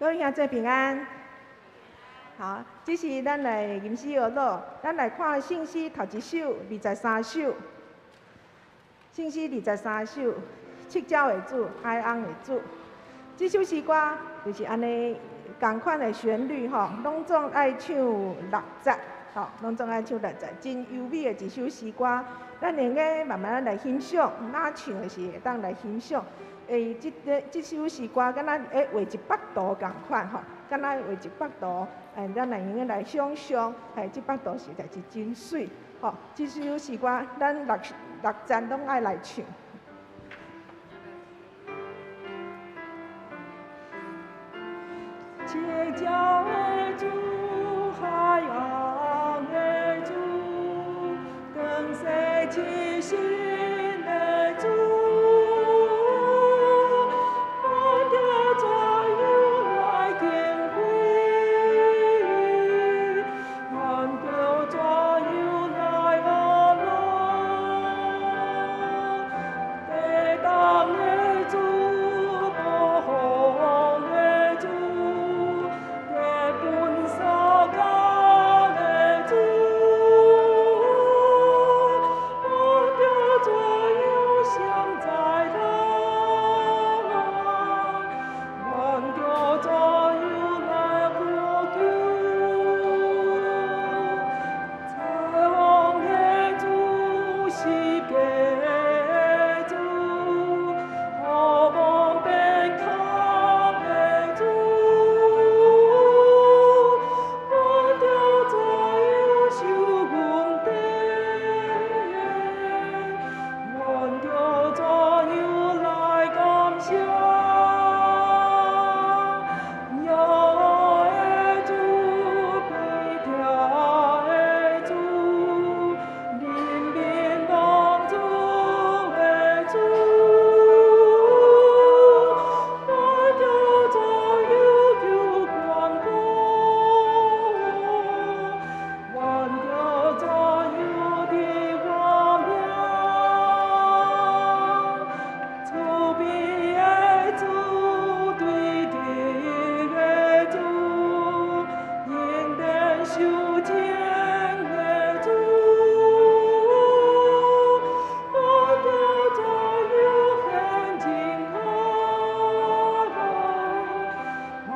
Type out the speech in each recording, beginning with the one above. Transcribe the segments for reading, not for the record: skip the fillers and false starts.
各位兄弟平安。好，這是咱來吟詩學樂，咱來看聖詩頭一首、23首。聖詩二十三首，七礁的主，海翁的主。這首詩歌就是按呢仝款的旋律吼，攏總愛唱六節，吼，攏總愛唱六節，真優美的一首詩歌。咱會用得慢慢來欣賞，若唱的時會當來欣賞。欸，這个這首詩歌敢若會畫一幅圖仝款吼，敢若畫一幅圖，欸，咱來用得來想像，欸，這幅圖實在是真媠，吼。這首詩歌咱六六節攏愛來唱。七礁的主，海翁的主，轉世七神的主，阮著怎樣來敬畏？阮著怎樣來阿樂？地動的主，暴風的主，地分三角的主，阮著怎樣相在咱？阮著怎樣來呼救？彩虹的主，十架的主，予望變空的主，阮著怎樣受恩典？阮著怎樣來感謝？耶的主，悲痛的主，人民當主的主，阮著怎樣求關顧？阮著怎樣佇我命？慈悲的主，對直的主，恩典受情的主，阮著怎樣獻真愛？阮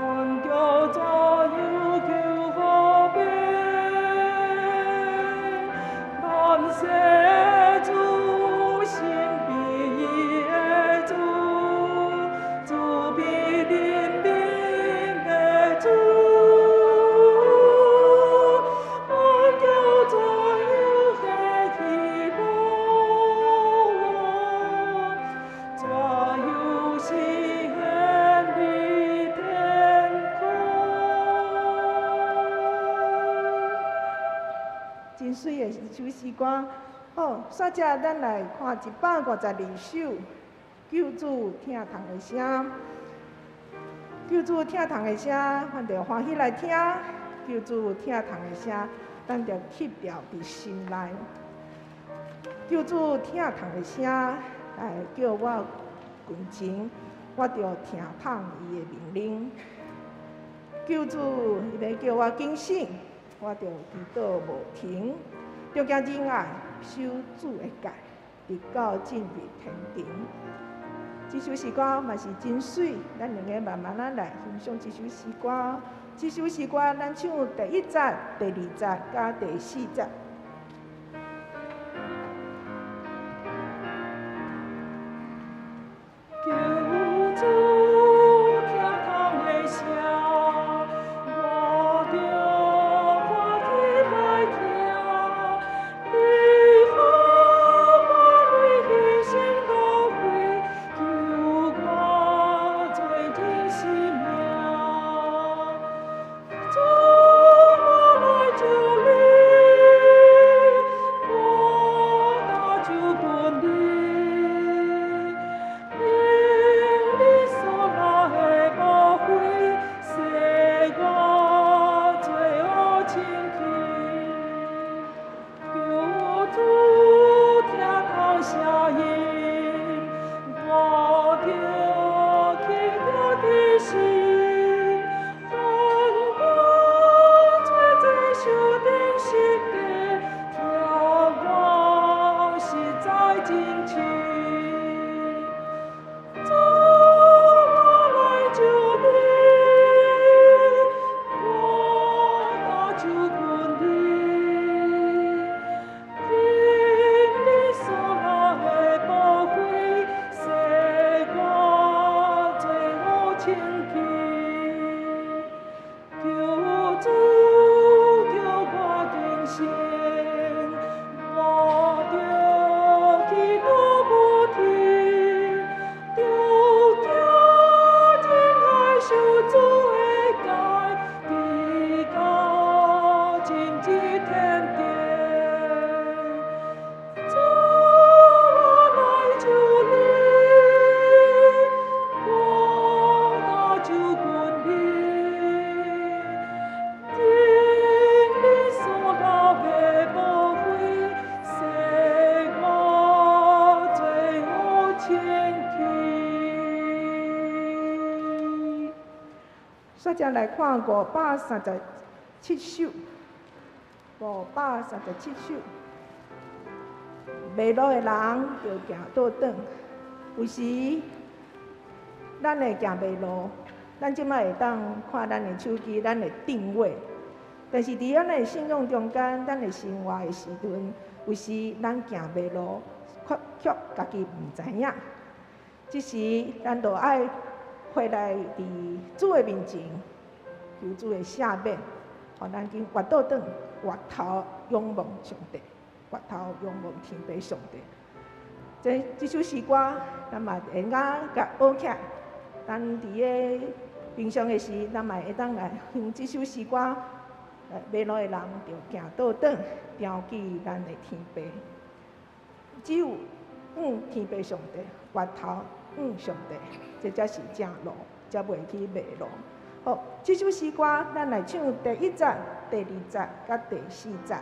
著怎樣求和平？感謝主，神秘的主，慈悲憐憫的主，阮著怎樣獻希望？怎樣實現佇天國？真媠的一首詩歌。好，煞者咱來看152首，救主疼痛的聲。救主疼痛的聲，咱著歡喜來聽。救主疼痛的聲，咱著吸牢佇心內。救主疼痛的聲，來叫我近前，我著聽從伊的命令。救主伊欲叫我警醒，我著祈禱無停，著行仁愛，守主的誡，直到進入天庭。這首詩歌嘛是真媠，咱兩个慢慢仔來欣賞這首詩歌。這首詩歌咱唱第一節、第二節佮第四節。救主疼痛的聲，我著歡喜來聽。你予我為犧牲浪費，救我做真生命。主，我來求你。再來看537首，537首。迷路的人著行倒轉，有時咱會行迷路，咱這擺會當看咱的手機，咱會定位。但是佇咱的信仰中間，咱的生活的時陣，有時咱行迷路，卻家己毋知影。這時，咱就愛回來佇主的面前，求主的赦免，予咱緊回倒轉，回頭仰望上帝，回頭仰望天父上帝。這首詩歌，咱嘛會用共學起來。咱佇个平常的時，咱嘛會當來用這首詩歌，迷路的人著行倒轉，牢記咱的天父。只有向天父上帝，回頭向上帝，這才是正路，才袂去迷路。好，這首詩歌，咱來唱第一節、第二節、佮第四節。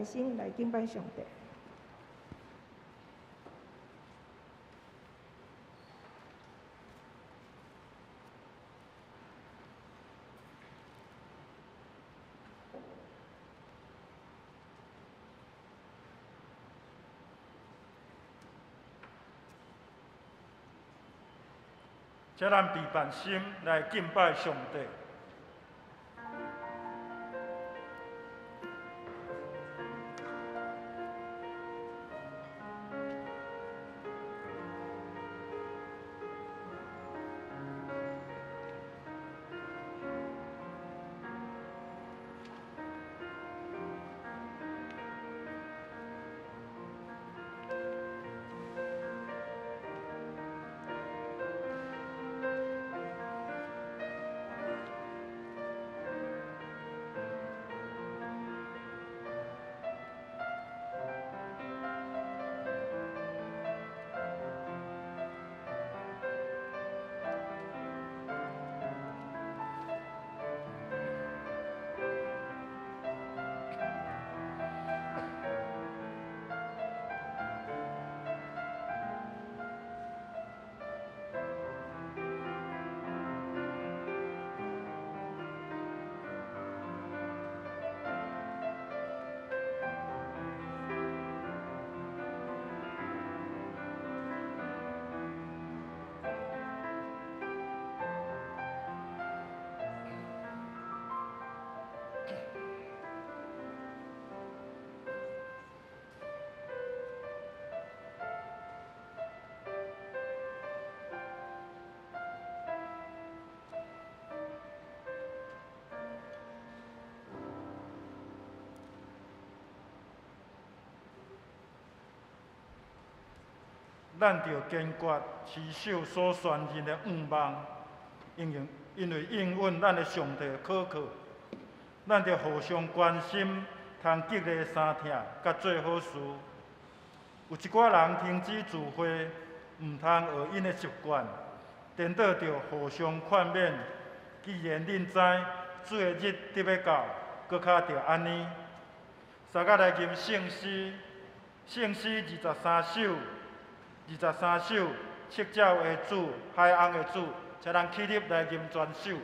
心來敬拜上帝。請咱閉辦心來敬拜上帝。咱著堅決持守所宣認的願望，因為應允咱的上帝可靠。咱著互相關心，通激勵相疼，佮做好事。有一寡人停止聚會，毋通學𪜶的習慣，顛倒著互相勸勉。既然恁知主的日佇欲到，閣較著按呢。相佮來吟聖詩，聖詩二十三首，23首，赤鳥的主，海翁的主，請咱起立來吟全首。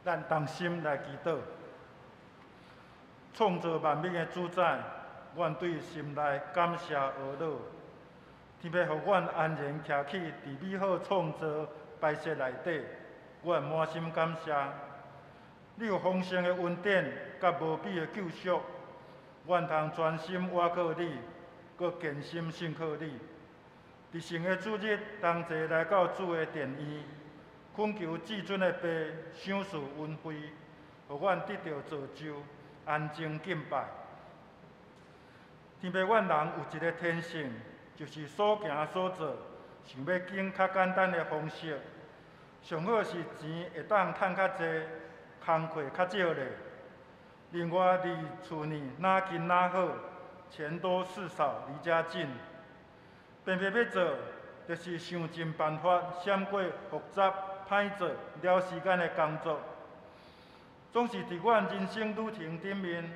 咱同心來祈禱，創造萬物的主宰，阮對心內感謝阿樂。天父予阮安然徛起佇美好創造擺設內底，阮滿心感謝。你有豐盛的恩典，佮無比的救贖，阮通專心倚靠你，閣堅心信靠你。佇聖的主日，同齊來到主的殿院，懇求至尊的父賞賜恩惠，予阮得著造就，安靜敬拜。天父，阮人有一个天性，就是所行所做，想欲揀較簡單的方式，上好是錢會當趁較濟，工課較少咧。另外，離厝呢若近若好，錢多事少，離家近。偏偏欲做，就是想盡辦法閃過複雜、歹做、了時間的工作。總是佇阮人生旅程頂面，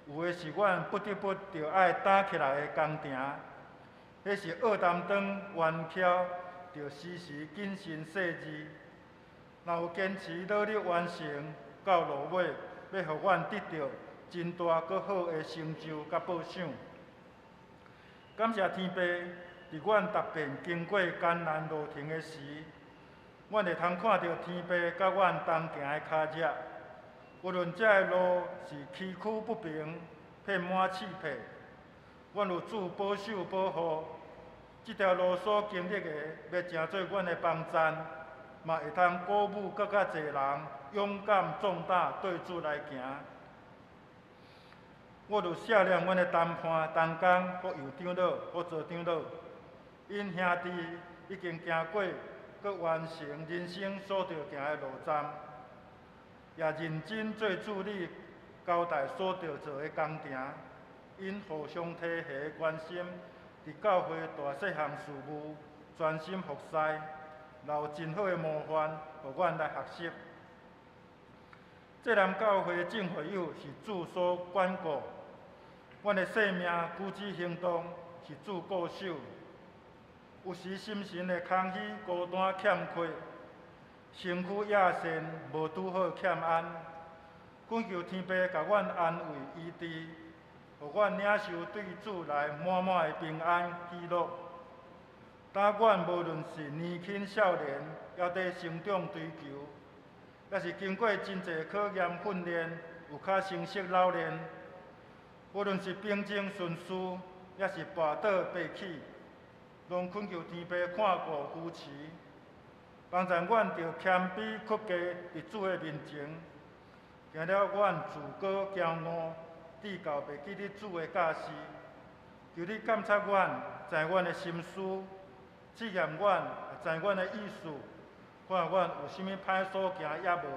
有的是阮不得不著愛擔起來的工程，彼是惡擔當彎曲，著時時謹慎細緻。若有堅持努力完成，到落尾，欲予阮得著真大閣好的成就佮報賞。感謝天父，佇阮踏遍經過艱難路程的時，阮會通看著天父佮阮同行的跤跡。無論這个路是崎嶇不平、遍滿刺皮，阮有主保守保護，這條路所經歷的，欲成做阮的幫贊。嘛會通鼓舞閣較濟人勇敢壯膽對主來行。我就赦免阮的同伴、同工、福佑長老、輔助長老，𪜶兄弟已經行過，閣完成人生所著行的路站，也認真做主你交代所著做的工程。𪜶互相提携關心，佇教會大細項事務專心服侍，留真好的模範，予阮來學習。這南教會眾會友是主所管顧，阮的生命舉止行動是主顧守。有時心神會空虛、孤單、欠缺，身軀野善，無拄好欠安。懇求天父共阮安慰醫治，予阮領受對主來滿滿的平安喜樂。當阮無論是年輕少年，猶佇成長追求，抑是經過真濟考驗訓練，有較成熟老練，無論是平靜順遂，抑是跋倒爬起，攏懇求天父看顧扶持，幫助阮著謙卑屈低佇主的面前，行了阮自高驕傲，至到袂記得主的教示。求你監察阮，知阮的心思，試驗阮，知阮的意思，看阮有啥物歹所行抑無，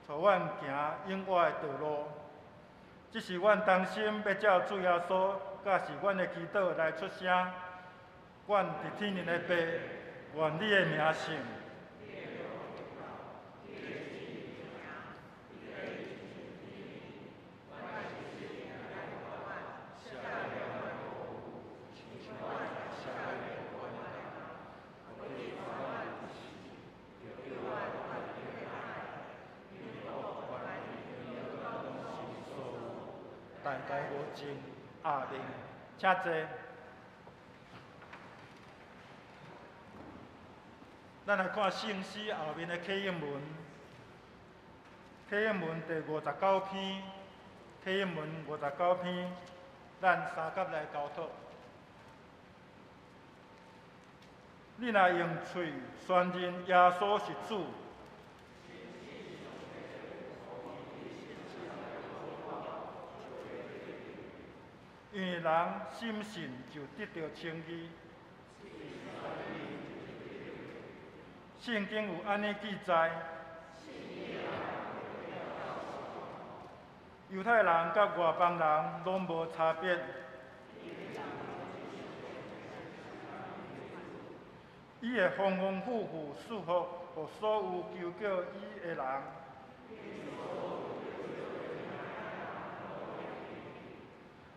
帶阮行永活的道路。這是阮同心欲照主耶穌教示阮的祈禱來出聲。阮佇天頂的父，願你的名聖。代代無盡，阿們，請坐。咱來看聖詩後面的啟應文，啟應文第59篇，啟應文五十九篇，咱三甲來交托。你若用喙宣認耶穌是主，因為人深信就得著稱義。聖經有按呢記載：猶太人佮外邦人攏無差別。伊會豐豐富富賜福予所有求叫伊的人。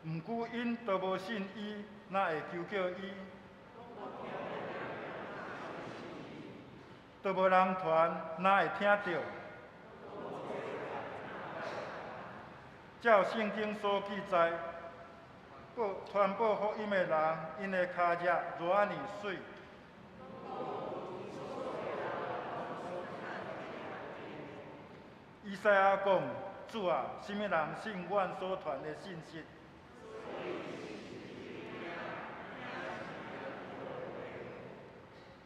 毋過𪜶都無信伊，哪會求叫伊？都無人傳，哪會聽著？照聖經所記載，報傳報福音的人，𪜶的跤跡偌按呢媠。以賽亞講：主啊，啥物人信阮所傳的信息？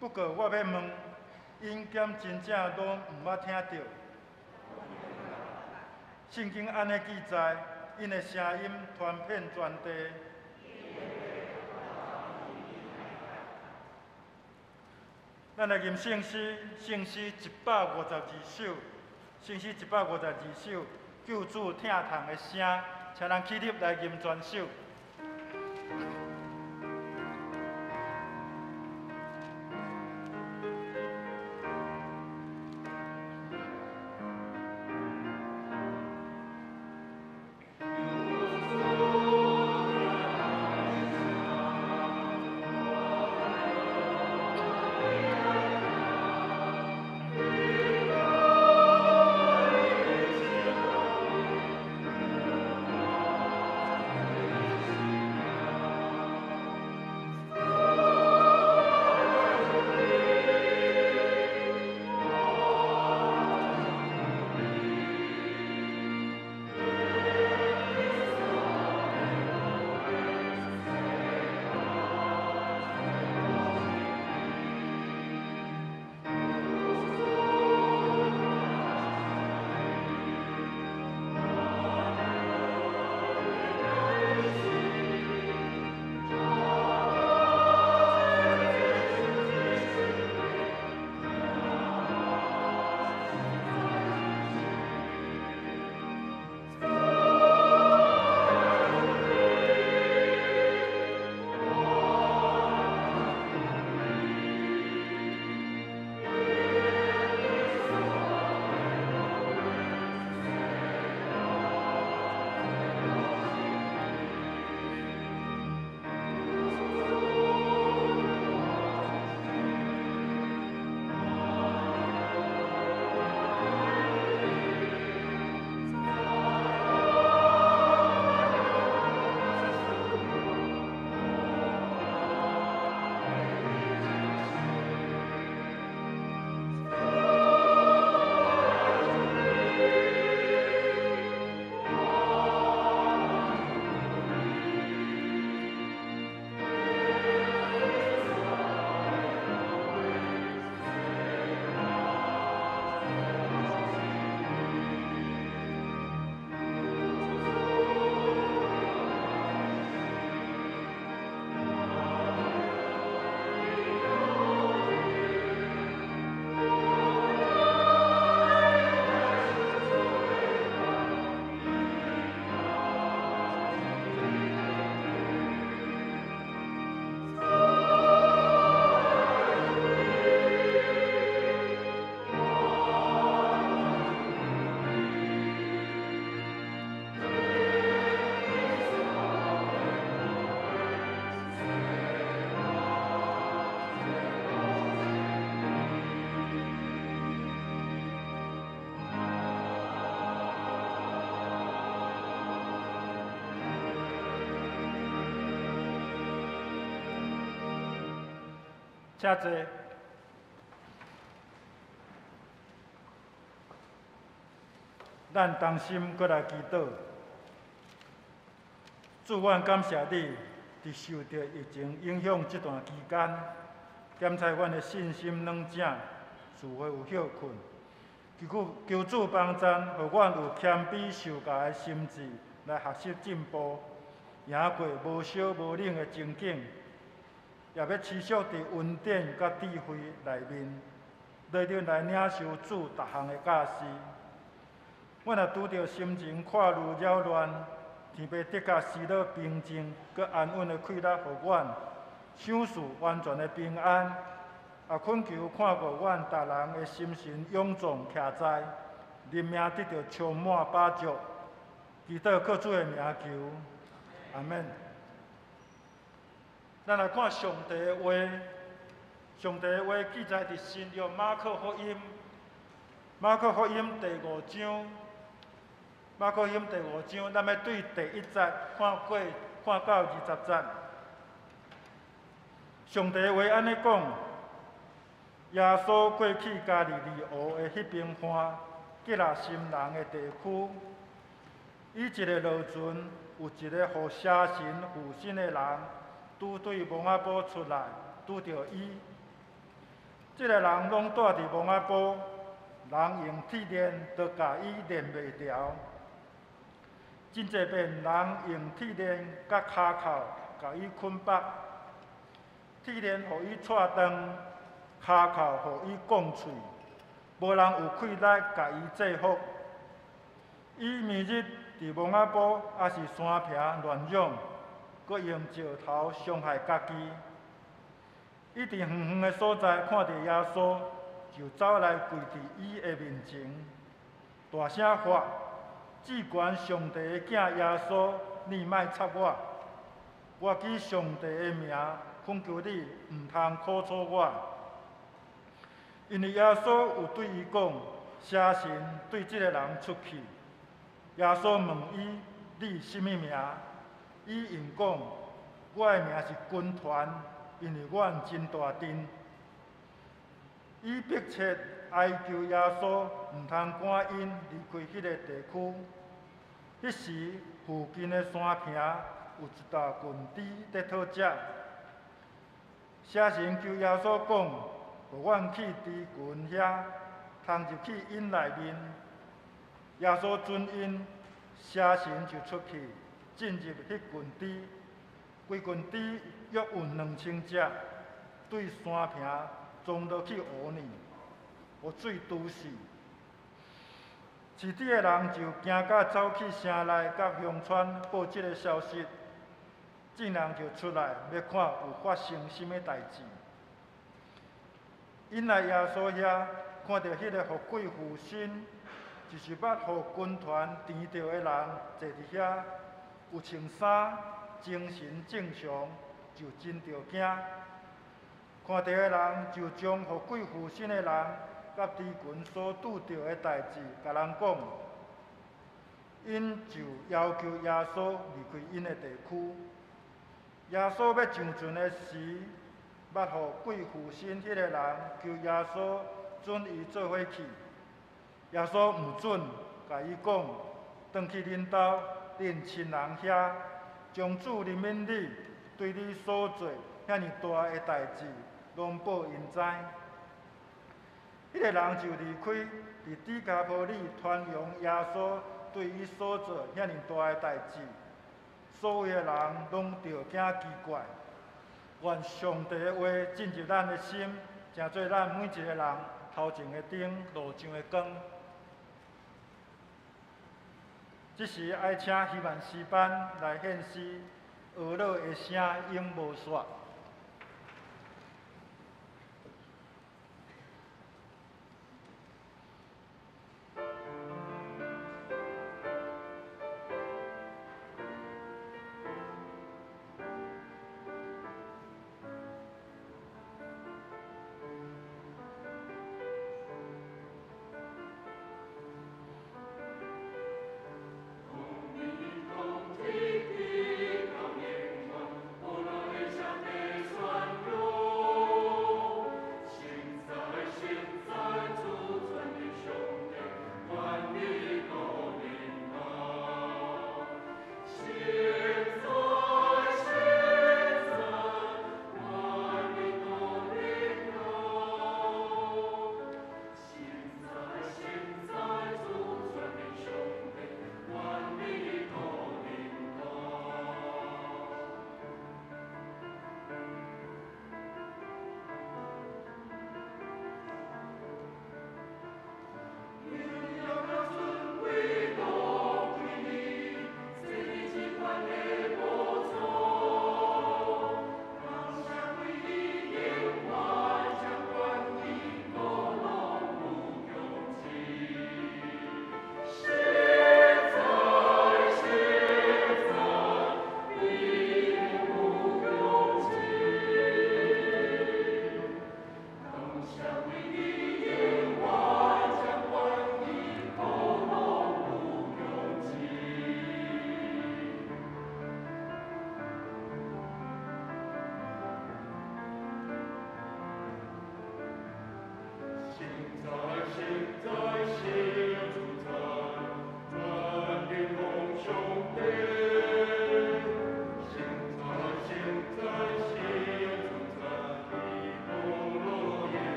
不過我欲問，𪜶敢真正攏毋捌聽著？聖經按呢記載，𪜶的聲音傳遍全地。咱來吟聖詩，聖詩152首，聖詩152首，救主疼痛的聲，請咱起立來吟全首。主請坐。咱同心閣來祈禱。主，阮感謝你，佇受著疫情影響這段期間，檢查阮的信心軟正，似乎有歇睏。求求主幫贊，予阮有謙卑受教的心志來學習進步，贏過無燒無冷的情景，也欲持續佇恩典佮智慧內面，努力來領受主逐項的教示。阮若拄著心情闊慮擾亂，天父的確施予平靜閣安穩的氣力，予阮賞賜完全的平安。也懇求看顧阮逐人的心神勇壯徛在，靈命得著充滿飽足。祈禱靠主的名求，阿們。咱來看上帝的話，上帝的話記載佇新約馬可福音，馬可福音第五章，馬可福音第五章，咱欲對第一節看過，看到20節。上帝的話按呢講：耶穌過去加利利湖的彼邊岸，吉拉森人的地區，伊一个落船，有一个予邪神附身的人，拄對墓仔埔出來，拄著伊。這个人攏蹛佇墓仔埔，人用鐵鏈都共伊連袂牢。真濟遍人用鐵鏈佮跤銬共伊捆綁，鐵鏈予伊掣斷，跤銬予伊摃喙，無人有氣力共伊制服。伊暝日佇墓仔埔，抑是山坪亂嚷，閣用石頭傷害家己。伊佇遠遠的所在看著耶穌，就走來跪佇伊的面前，大聲喊：至懸上帝的囝耶穌，你莫插我！我舉上帝的名，懇求你毋通苦楚我。因為耶穌有對伊講：邪神對這个人出去。耶穌問伊：你啥物名？伊應講：我的名是軍團，因為阮真大陣。伊迫切哀求耶穌，毋通趕𪜶離開彼个地區。彼時，附近的山坪有一大群豬佇討食。邪神求耶穌講：予阮去豬群遐，通入去𪜶內面。耶穌准𪜶，邪神就出去，進入彼群豬。規群豬約有2000隻，對山坪衝落去湖裡，予水揬死。飼豬的人就驚甲走去城內佮鄉村報這个消息，眾人就出來欲看有發生啥物代誌。𪜶來耶穌遐，看著彼个予鬼附身，就是捌予軍團纏著的人坐佇遐，有穿衫，精神正常，就真著驚。看著的人就將予鬼附身的人佮豬群所拄著的代誌，共人講。𪜶就要求耶穌離開𪜶的地區。耶穌欲上船的時，捌予鬼附身彼个人求耶穌准伊做伙去。耶穌毋准，共伊講：轉去恁兜、恁親人遐，將主憐憫你，對你所做遐爾大的代誌，攏報𪜶知。彼个人就離開，佇低加波利傳揚耶穌對伊所做遐爾大的代誌，所有的人攏著驚奇怪。願上帝的話進入咱的心，成做咱每一个人頭前的燈，路上的光。這時愛請希望詩班來獻詩，哀樂的聲永無煞。與你同天地到永遠，無論的上帝。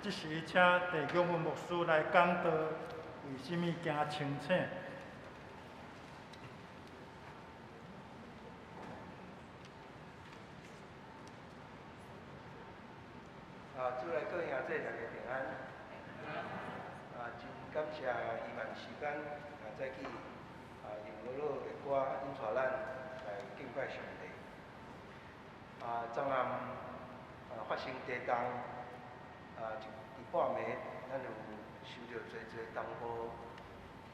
這時，請鄭永文牧師來講道，為啥物驚清醒？啊，主內各位兄弟大家平安。啊，真感謝伊曼時間啊，早起啊，用樂樂的歌引帶咱來敬拜上帝。啊，昨暗啊發生地動。啊！佇半暝，咱有收著濟濟東部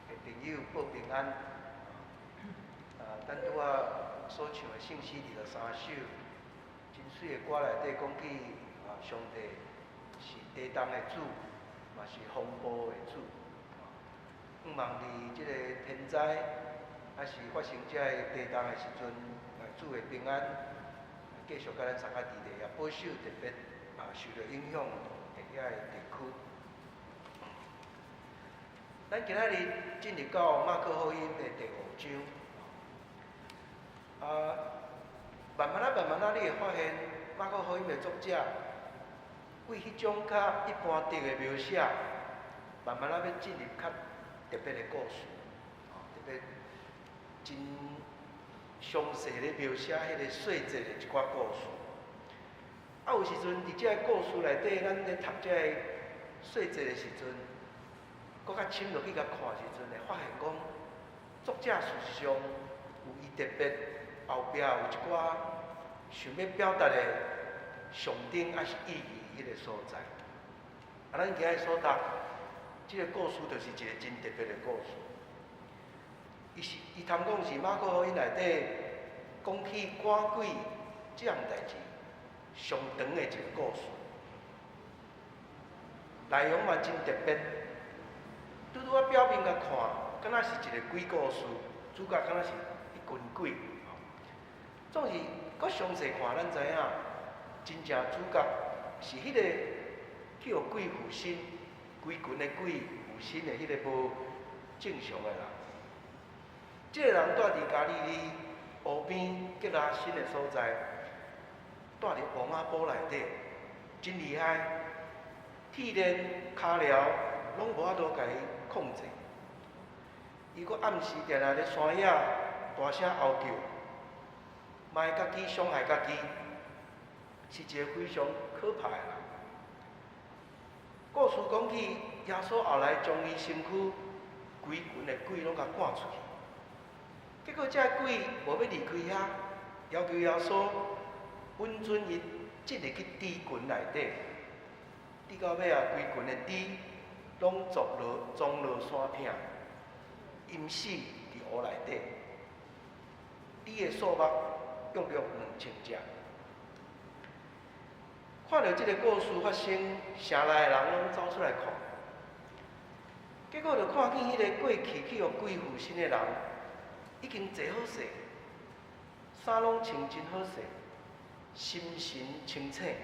的朋友報平安。啊，咱拄仔所唱的聖詩23首，真媠的歌內底講起啊，上帝是地動的主，嘛是風暴的主。向望佇這個天災，抑是發生這個地動的時陣，主的平安繼續佮咱相佮佇咧，也保守特別啊受著影響的遐個地區。咱今仔日進入到馬可福音的第五章。啊，慢慢仔、慢慢仔，你會發現馬可福音的作者為彼種較一般的的描寫，慢慢仔欲進入較特別的故事，特別真詳細咧描寫彼個細節的一寡故事。啊，有時陣佇這个故事內底，咱咧讀這个細節的時陣，閣較深落去共看的時陣，會發現講，作者事實上有伊特別後壁有一寡想欲表達的象徵抑是意義彼个所在。啊，咱今日所讀這个故事，就是一个真特別的故事。伊是伊通講是馬可福音內底講起趕鬼這項代誌上長的一個故事，內容嘛真特別。拄拄仔表面共看，敢若是一個鬼故事，主角敢若是一群鬼。總是閣詳細看，咱知影，真正主角是彼個去予鬼附身、鬼群的鬼附身的彼個無正常的人。這個人蹛佇加利利湖邊吉拉森的所在，蹛佇王仔埔內底，真厲害，鐵鏈、跤鐐攏無法度共伊控制。伊閣暗時定定佇山野大聲吼叫，嘛會家己傷害家己，是一個非常可怕的人。故事講起，耶穌後來將伊身軀規群的鬼攏共趕出去，結果這个鬼無欲離開遐，要求耶穌允准伊進入去豬群內底，豬到尾啊，規群的豬攏撞落山頂，淹死佇湖內底。豬的數目約略2000隻。看著這个故事發生，城內的人攏走出來看，結果就看見彼个過去去予鬼附身的人，已經坐好勢，衫攏穿真好勢，心神清醒。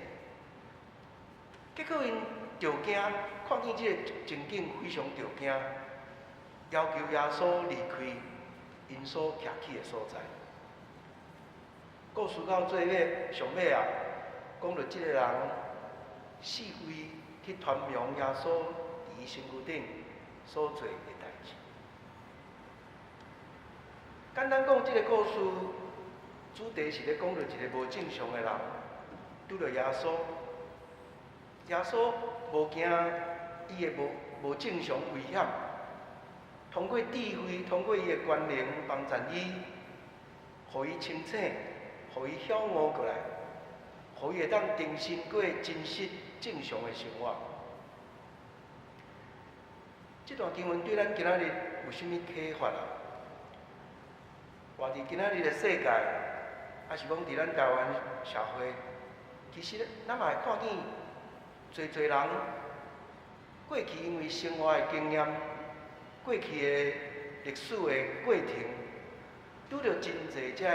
結果𪜶著驚，看見這个情景非常著驚，要求耶穌離開𪜶所徛起的所在。故事到最尾，上尾啊，講著這个人四圍去傳揚耶穌伊身躯顶所做的代誌。簡單講，這个故事主題是咧講著一个無正常的人，拄著耶穌，耶穌無驚伊的無正常危險，通過智慧，通過伊的權能幫助伊，予伊清醒，予伊曉悟過來，予伊會當重新過真實正常的生活。這段經文對咱今仔日有啥物啟發啊？活佇今仔日的世界，抑是講佇咱台灣社會，其實咱嘛會看見濟濟人過去因為生活的經驗、過去的歷史的過程，拄著真濟這个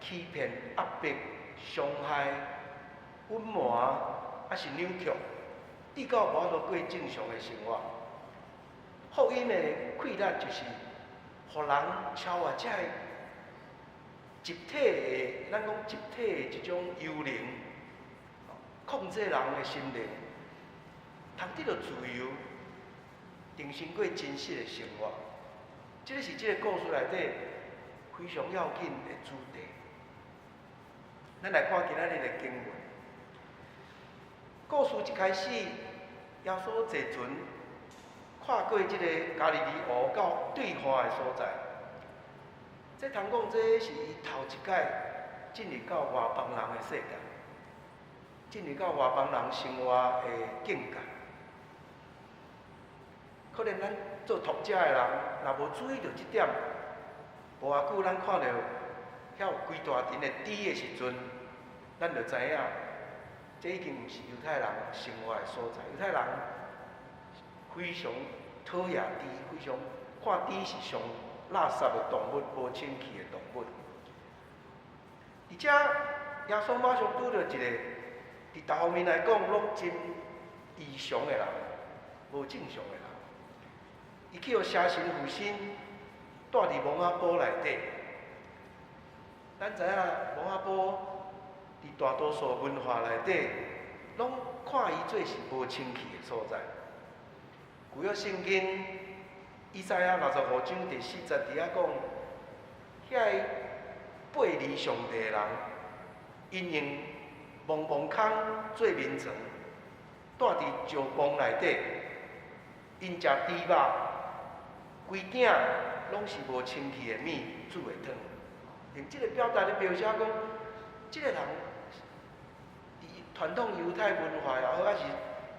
欺騙、壓迫、傷害、隱瞞，抑是扭曲，至到無法度過正常的生活。福音的氣力就是，予人超越這个集體的，咱講集體的這種幽靈，控制人的心靈，通得著自由，重新過真實的生活。這个是這个故事內底非常要緊的主題。咱來看今仔日的經文。故事一開始，耶穌坐船跨過這个加利利湖到對岸的所在。這通講，這是伊頭一擺進入到外邦人的世界，進入到外邦人生活的境界。可能咱做讀者的人，若無注意著這點，無偌久咱看著遐有規大陣的豬的時陣，咱就知影，這已經毋是猶太人生活的所在。猶太人非常討厭豬，非常看豬是上垃圾的動物，無清氣的動物。而且耶穌馬上拄著一个，佇逐方面來講攏真異常的人，無正常的人。伊去予邪神附身，蹛佇墓仔埔內底。咱知影墓仔埔佇大多數文化內底，攏看伊做是無清氣的所在。舊約聖經以賽亞65章第4節佇遐講，遐个背離上帝的人，𪜶用墓墓空做眠床，蹛佇石墓內底，𪜶食豬肉，規鼎攏是無清氣的物煮的湯。用這个表達咧描寫講，這个人佇傳統猶太文化也好，抑是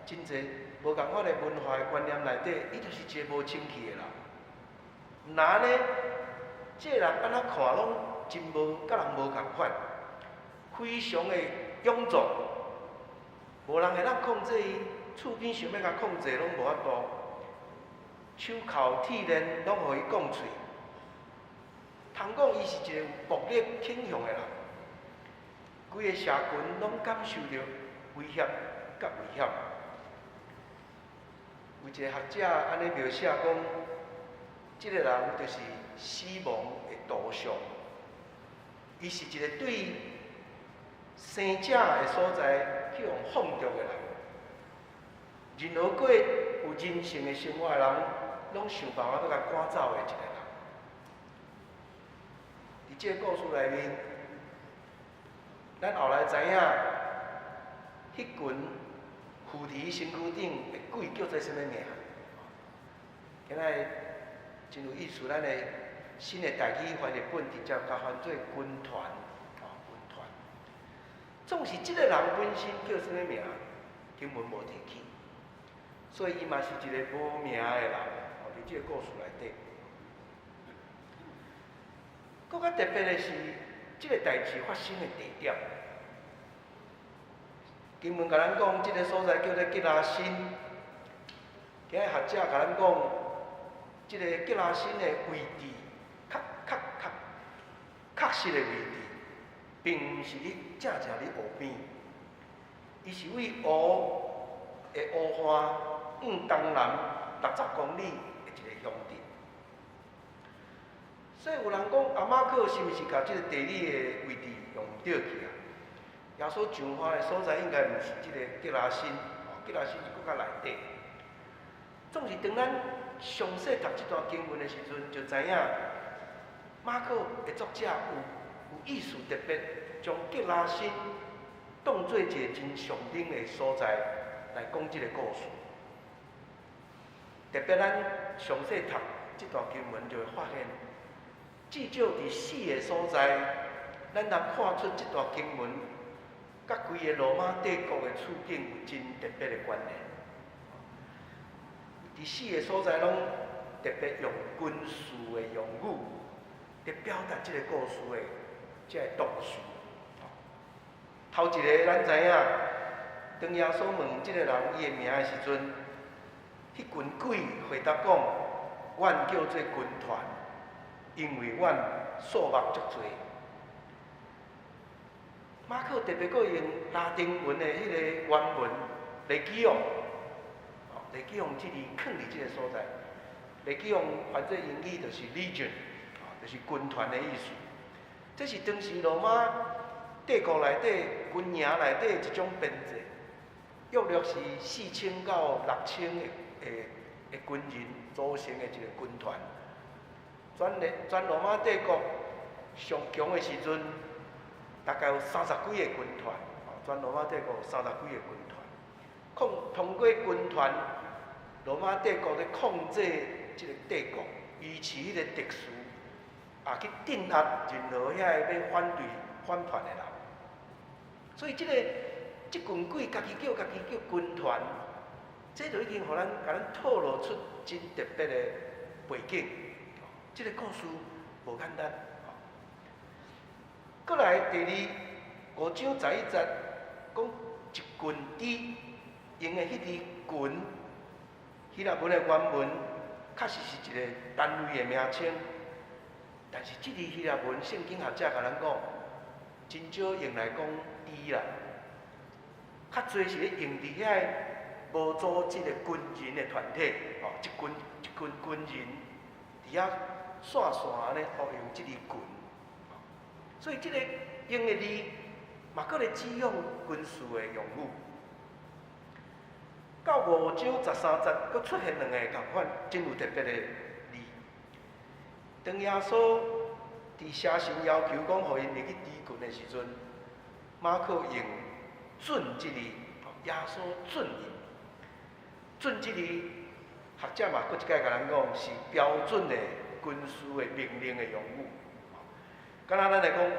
真濟無仝款的文化的觀念內底，伊就是一个無清氣的人。毋若按呢，這个人按怎看攏真無，佮人無仝款，非常的臃腫，無人會當控制伊，厝邊想欲共控制攏無法度，手銬鐵鏈攏予伊摃喙。通講伊是一个有暴力傾向的人，規个社群攏感受著威脅佮危險。有一个學者按呢描寫講，這个人就是死亡的圖像。伊是一个對生者的所在去予放逐的人。任何過有人性的生活的人，攏想辦法欲共趕走的一个人。佇這个故事內面，咱後來知影，彼群附佇伊身軀頂的鬼叫做啥物名？今仔日真有意思，咱的新的台語翻譯本直接共翻做軍團，哦，軍團。總是這个人本身叫啥物名，根本無提起，所以伊嘛是一个無名的人。哦，佇這个故事內底。閣較特別的是，這个代誌發生的地點。經文共咱講，這个所在叫做吉拉新。今日學者共咱講，這个吉拉新的位置，確確確確實的位置，並毋是佇正正佇湖邊，伊是位湖的湖岸往東南60公里的一个鄉鎮。所以有人講，阿馬可是毋是共這个地理的位置用毋著去啊？耶穌上岸的所在應該毋是這个吉拉新，吉拉新是閣較內底。總是當咱詳細讀這段經文的時陣，就知影馬可的作者有意思特別將革拉新當做一个真上等的所在來講這个故事。特別咱詳細讀這段經文，就會發現，至少佇四个所在，咱通看出這段經文佮規个羅馬帝國的處境有真特別的關聯。佇四个所在攏特別用軍事的用語，佇表達這个故事的這个動詞。頭一个咱知影，當耶穌問這个人伊的名的時陣，彼群鬼回答講：阮叫做軍團，因為阮數目足濟。馬可特別閣用拉丁文的彼个原文 legio，legio 這字囥佇這个所在，legio 翻做英語就是 legion，就是軍團的意思。這是當時羅馬帝國內底軍營內底一種編制，約略是4000到6000的軍人組成的一个軍團。全羅馬帝國上強的時陣，大概有三十幾个軍團。全羅馬帝國有三十幾个軍團，通過軍團，羅馬帝國咧控制這个帝國，維持彼个秩序，也去鎮壓任何遐个欲反對反叛的人。所以這个這群鬼家己叫家己叫軍團，這就已經予咱共咱透露出真特別的背景。這个故事無簡單。閣來第二五章十一節講一群豬用的彼字群，希臘文的原文確實是一个單位的名稱，但是這字希臘文聖經學者共咱講，真少用來講豬啦，較濟是咧用佇遐個無組織的軍人的團體，吼，一群一群軍人佇遐散散按呢，哦，用這字群。所以這个用的字嘛，閣咧指向軍事的用語。到五章十三節，閣出現兩个仝款真有特別的字。當耶穌佇寫信要求講，予𪜶入去豬群的時陣，馬可用准這字，耶穌准𪜶，准這字，學者嘛閣一擺共咱講是標準的軍事的命令的用語。敢若咱來講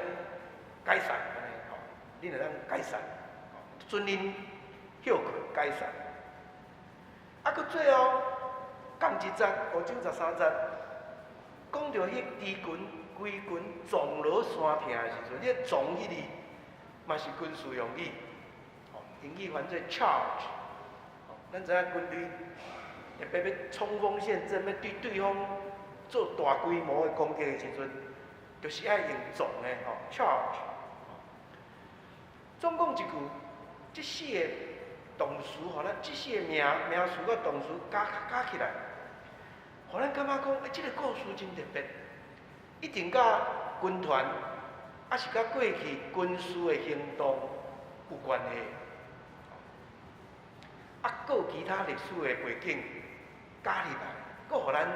解散按呢吼，恁會當解散，准恁歇睏解散。啊，閣最後仝一節五章十三節，講著彼豬群規群撞落山坪的時陣，彼個撞彼字嘛是軍事用語，英語翻做 charge。咱知影軍隊特別欲衝鋒陷陣，欲對對方做大規模的攻擊的時陣，就是愛用撞的吼，charge。總講一句，這四个動詞，予咱這四个名詞佮動詞加加起來，予咱感覺講，欸，這个故事真特別，一定佮軍團，抑是佮過去軍事的行動有關係。啊，閣有其他歷史的背景加入來，閣予咱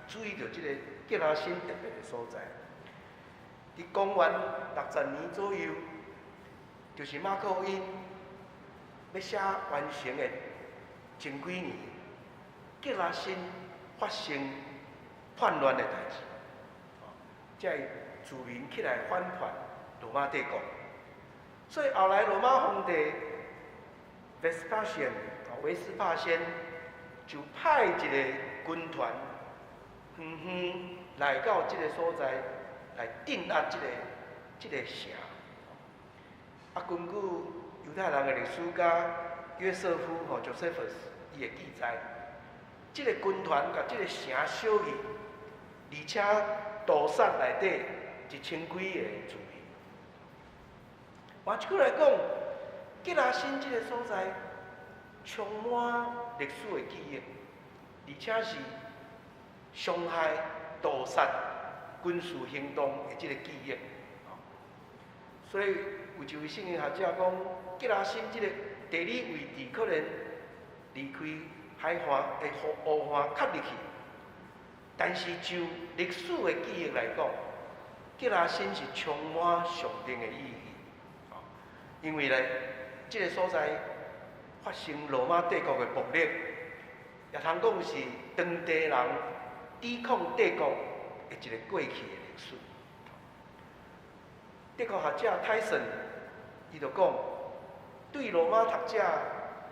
注意著這个革拉新特別的所在。佇公元60年左右，就是馬可福音欲寫完成的前幾年，革拉新發生叛亂的代誌，這个住民起來反叛羅馬帝國，所以後來羅馬皇帝 Vespasian 維斯帕先就派一个軍團，遠遠來到這个所在來鎮壓這个城。啊，根據猶太人的歷史家約瑟夫吼 Josephus 伊的記載，這个軍團共這个城燒去，而且屠殺內底一千幾个住民。換一句來講，革拉新這个所在充滿歷史的記憶，而且是傷害、屠殺、軍事行動的這个記憶。所以有一位聖經學者講，革拉新這个地理位置可能離開海岸的湖岸插入去。但是就歷史的記憶來講，吉拉森是充滿象徵的意義。因為咧，這個所在發生羅馬帝國的暴力，也通講是當地人抵抗帝國的一個過去的歷史。德國學者泰森，伊就講，對羅馬讀者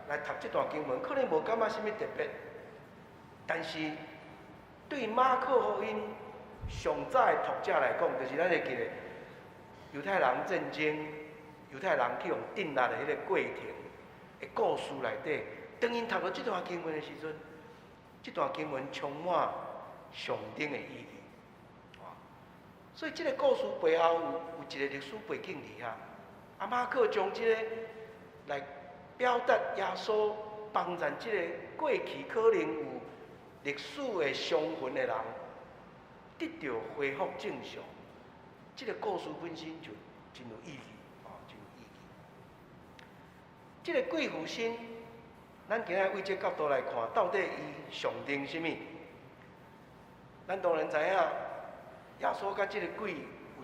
來讀這段經文，可能無感覺啥物特別，但是對馬可福音上早的讀者來講，就是咱會記得猶太人戰爭、猶太人去予鎮壓的彼個過程的故事內底，當𪜶讀著這段經文的時陣，這段經文充滿象徵的意義。所以這個故事背後有一個歷史背景佇遐。啊，馬可將這個來表達耶穌幫贊這個過去可能有歷史的傷痕的人，得著恢復正常。這個故事本身就真有意義，哦，真有意義。這個鬼附身，咱今仔為這個角度來看，到底伊象徵啥物？咱當然知影，耶穌佮這個鬼有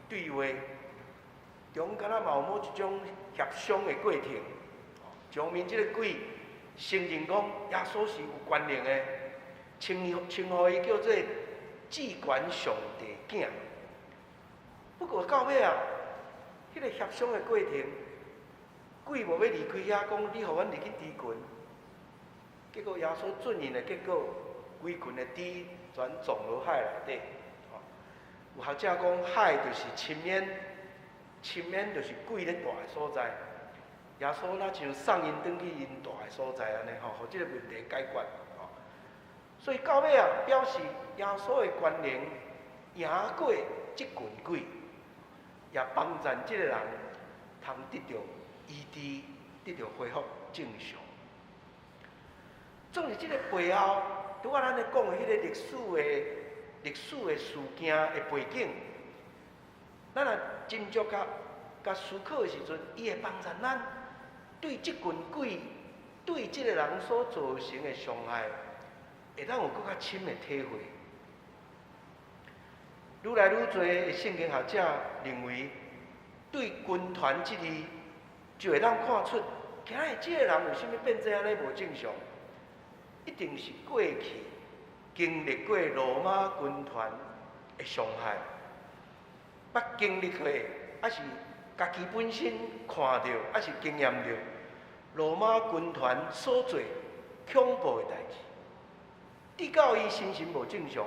對話，中間仔嘛有某一種協商的過程。上面這個鬼承認講耶穌是有權能的，稱呼伊叫做至懸上帝囝。不過到尾啊，彼個協商的過程，鬼無欲離開遐，講你予阮入去豬群。結果耶穌准允的結果，規群的豬全撞落海內底。有學者講海就是深淵，深淵就是鬼咧蹛的所在。耶穌若像送𪜶轉去𪜶蹛的所在按呢吼，予這個問題解決。所以到尾啊，表示耶穌的權能贏過這群鬼，也幫贊這個人通得著醫治，得著恢復正常。總是這個背後，拄仔咱咧講的彼個歷史的事件的背景，咱若斟酌佮佮思考的時陣，伊會幫贊咱對這群鬼對這個人所造成的傷害，會當有閣較深的體會。愈來愈濟的聖經學者認為，對軍團這字就會當看出，今仔日這個人為啥物變做按呢無正常？一定是過去經歷過羅馬軍團的傷害，捌經歷過，抑是家己本身看著，抑是經驗著羅馬軍團所做恐怖的代誌，直到伊心神無正常，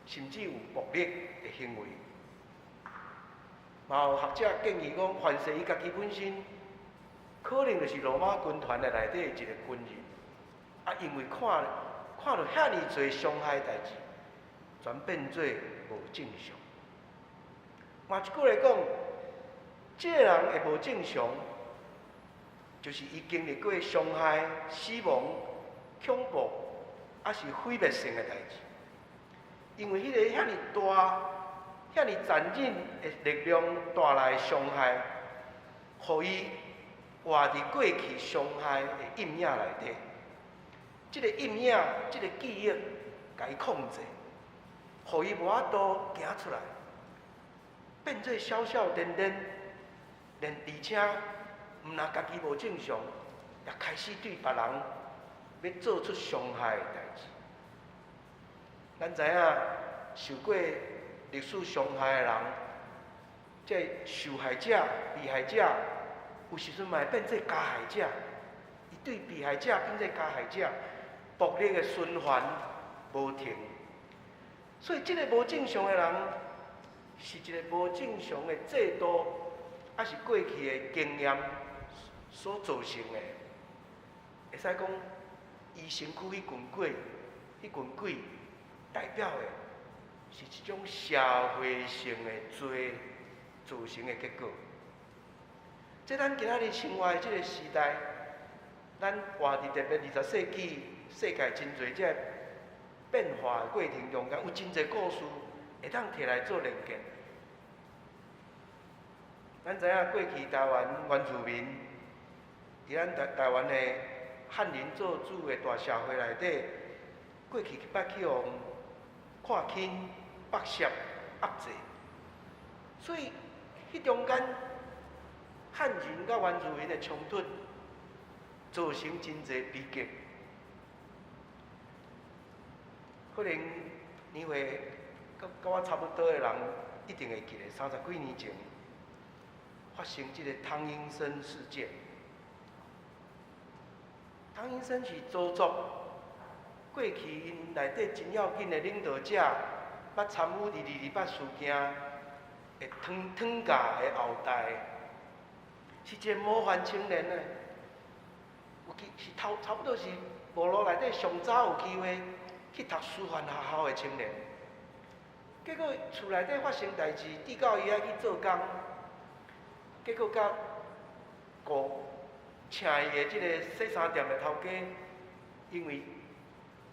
甚至有暴力的行為。嘛有學者建議講，凡是伊家己本身，可能就是羅馬軍團的內底一個軍人，啊，因為看著遐爾濟傷害代誌，全變做無正常。換一句來講，這個人會無正常，就是伊經歷過傷害、死亡、恐怖，抑是毀滅性的代誌。因為彼個遐爾大、遐爾殘忍的力量帶來的傷害，予伊活佇過去傷害的陰影內底。這個陰影、這個記憶，共伊控制，予伊無法度行出來，變做小小顛顛，連而且毋但家己無正常，也開始對別人欲做出傷害的代誌。咱知影受過歷史傷害的人，這受害者、被害者，有時陣嘛會變做加害者。伊對被害者變做加害者，暴力的循環無停。所以，這個無正常的人，是一個無正常的制度，抑是過去的經驗所造成的。會使講，伊身軀彼群鬼，彼群鬼代表的是一種社會性的罪造成的結果。這咱今仔日生活的這個時代，咱活佇特別20世紀世界真濟這個變化的過程中間，有真濟故事會當提來做連結。咱知影過去台灣原住民，佇咱台灣的漢人做主的大社會內底，過去捌去予看輕、剝削、壓制，所以彼中間漢人佮原住民的衝突，造成真濟悲劇。可能年歲佮我差不多的人，一定會記得30幾年前發生這個湯英伸事件。湯英伸是鄒族，過去𪜶內底真要緊的領導者，捌參與佇二二八事件的湯湯家的後代，是一個模範青年呢。有機是頭差不多是部落內底上早有機會去讀師範學校的青年。結果厝內底發生代誌，直到伊愛去做工，結果佮雇請伊的這个洗衫店的頭家，因為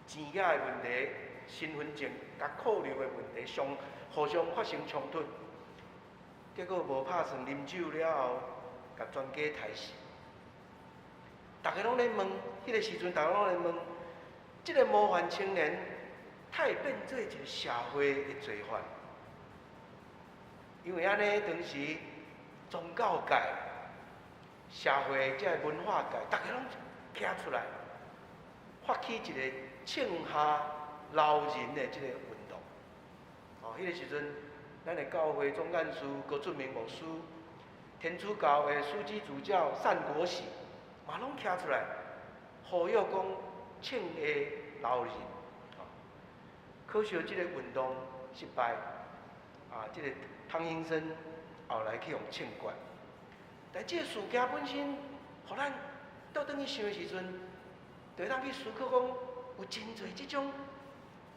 錢仔的問題、身份證共扣留的問題，相互相發生衝突，結果無拍算啉酒了後，共全家刣死。逐家攏咧問，彼个時陣逐家攏咧問，這个模範青年，他會變做一個社會的罪犯？因為按呢，當時宗教界、社會這个文化界，逐家攏徛出來，發起一個槍下留人的這个運動。哦，彼个時陣，咱的教會總幹事高俊明牧師，天主教的樞機主教單國璽，嘛攏徛出來，呼籲講槍下留人。可惜這个運動失敗，啊，這个湯英伸後來去予槍決。但這个事件本身，予咱倒轉去想的時陣，就會當去思考講，有真濟這種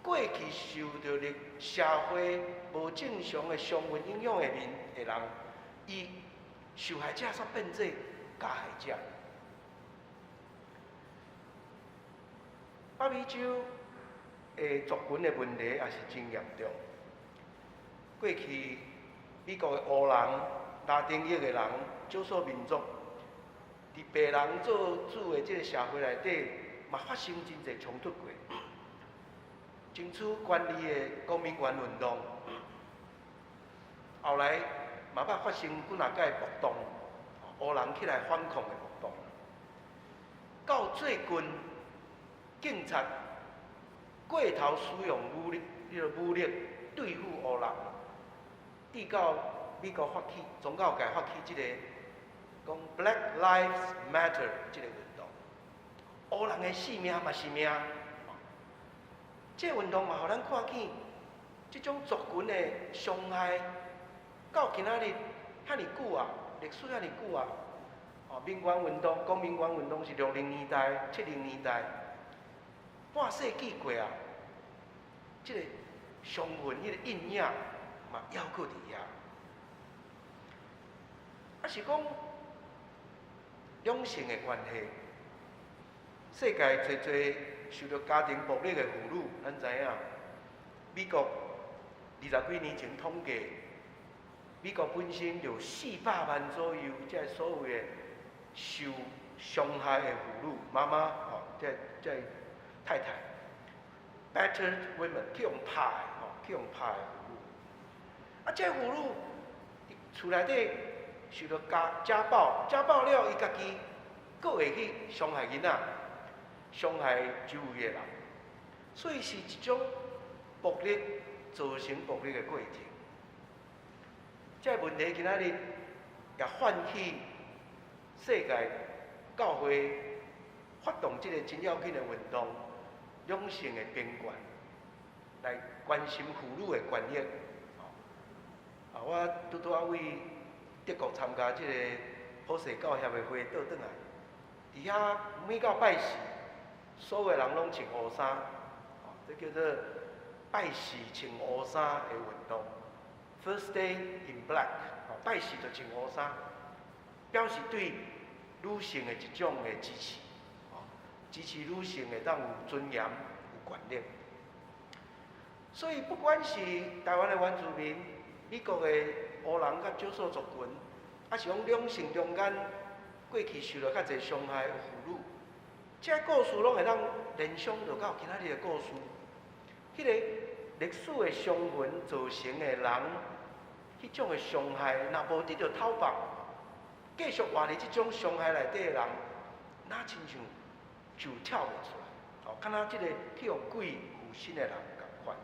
過去受著咧社會無正常的傷痕影響的面的人，伊受害者煞變做加害者。北美洲的族群的問題也是真嚴重。過去美國的黑人、拉丁裔的人、少數民族，佇白人做主的這个社會內底，嘛發生真濟衝突過。爭取權利的公民權運動，後來嘛捌發生幾若擺暴動，黑人起來反抗的暴動。到最近，警察過頭使用武力，彼个武力對付黑人，直到美國發起宗教界發起這个講 Black Lives Matter 這个運動，黑人的性命嘛是命。這个運動嘛，予咱看見這種族群的傷害，到今仔日遐爾久啊，歷史遐爾久啊。哦，民權運動、公民權運動是60年代、70年代，半世紀過啊，這个傷痕、彼个陰影嘛，猶閣佇遐。啊，是講兩性的關係，世界濟濟受著家庭暴力的婦女，咱知影，美國20幾年前統計，美國本身就有400萬左右，這个所謂的受傷害的婦女，媽媽吼，這个太太，battered women 去予拍的吼，去予拍的婦女。啊，這个婦女佇厝內底受著家暴，家暴了，伊家己閣會去傷害囡仔，傷害周圍的人，所以是一種暴力造成暴力的過程。這个問題今仔日也喚起世界教會發動這个真要緊的運動，兩性的平權，來關心婦女的權益。啊，我拄拄仔為德國參加這个普世教協的會倒轉來，佇遐每到拜四，所有人攏穿烏衫，這叫做拜四穿烏衫的運動。First day in black，拜四就穿烏衫，表示對女性的一種的支持，支持女性會當有尊嚴、有權利。所以不管是台灣的原住民、美國的黑人佮少數族群，抑是講兩性中間過去受著較濟傷害的婦女，這故事攏會當聯想著到今仔日的故事，彼個歷史的傷痕造成的人，彼種的傷害，若無得著討縛，繼續活佇這種傷害內底的人，若親像就跳袂出來，哦，敢若這個去予鬼附身的人仝款。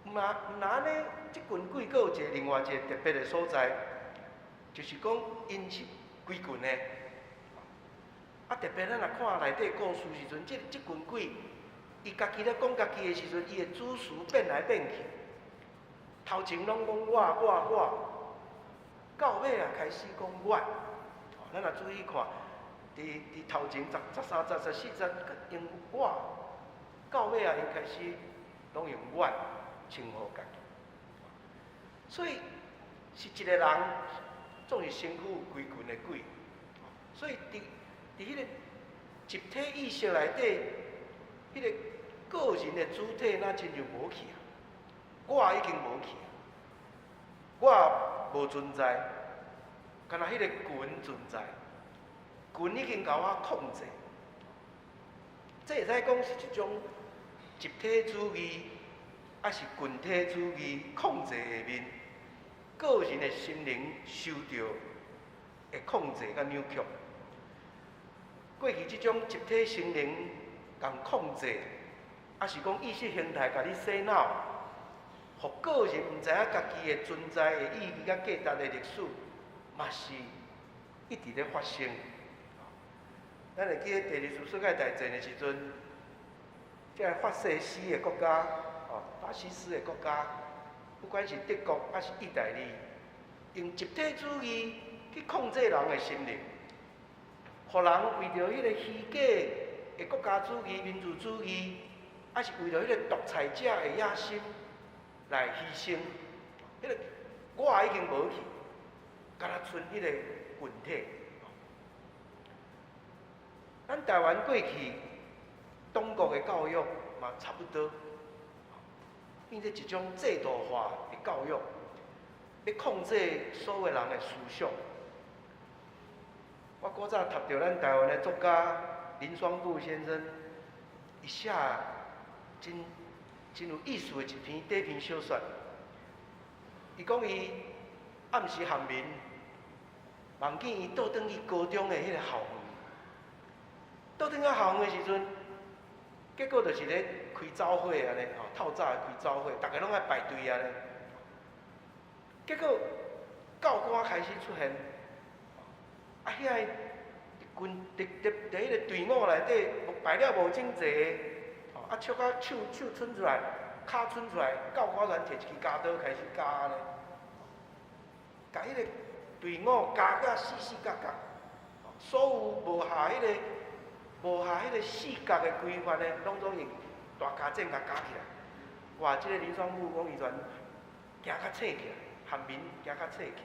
毋若毋若按呢，這群鬼閣有一個另外一個特別的所在，就是講𪜶是規群的。啊，特別咱若看內底故事時陣，這群鬼，伊家己咧講家己的時陣，伊的主詞變來變去。頭前攏講我我我，到尾啊開始講阮。咱若注意看，佇頭前13節、14節用我，到尾啊，𪜶開始攏用阮稱呼家己。所以是一個人，總是身軀有規群的鬼。所以佇彼個集體意識內底，彼個個人的主體若親像無去啊，我已經無去啊，我無存在，干焦彼個群存在，群已經共我控制。這會使講是一種集體主義，抑是群體主義控制下面，個人的心靈受著的控制佮扭曲。過去這種集體心靈共控制，抑是講意識形態共你洗腦，予個人毋知影家己的存在的意義佮價值的歷史，嘛是一直咧發生。咱會記得第二次世界大戰的時陣，這个法西斯的國家，哦，法西斯的國家，不管是德國抑是意大利，用集體主義去控制人的心靈，予人為著彼个虛假的國家主義、民族主義，抑是為著彼个獨裁者的野心來犧牲。彼个我已經無去，干焦賰彼个群體。咱台灣過去黨國的教育嘛差不多，變做一種制度化的教育，欲控制所有人的思想。我古早讀著咱台灣的作家林雙富先生，伊寫真有意思的一篇短篇小說。伊講伊暗時頷眠，夢見伊倒轉去高中的彼个校園。倒轉去校園的時陣，結果就是咧開早會按呢，吼，透早開早會，逐家攏愛排隊按呢。結果教官開始出現，啊，遐个群佇彼个隊伍內底排了無整齊，吼，啊，笑甲手伸出來，跤伸出來，教官全提一支鉸刀開始鉸按呢，共彼个隊伍鉸甲四四角角，所有無合彼個四角的規範的，攏總用大鉸剪共鉸起來。哇！這個林雙富講伊全驚甲醒起來，頷眠驚甲醒起來。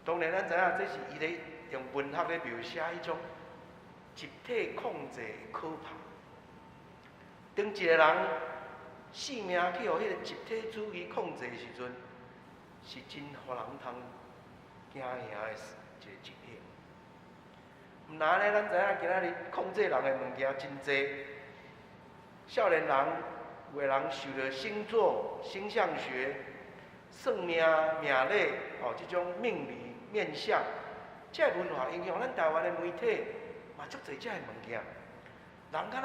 當然，咱知影這是伊咧用文學咧描寫彼種集體控制的可怕。當一個人性命去予彼個集體主義控制的時陣，是真予人通驚嚇的一個情形。毋若按呢，咱知影今仔日控制人的物件真濟。少年人有的人受著星座、星象學、算命、命理，吼，這種命理、面相，這个文化影響，咱台灣的媒體嘛足濟這个物件。人敢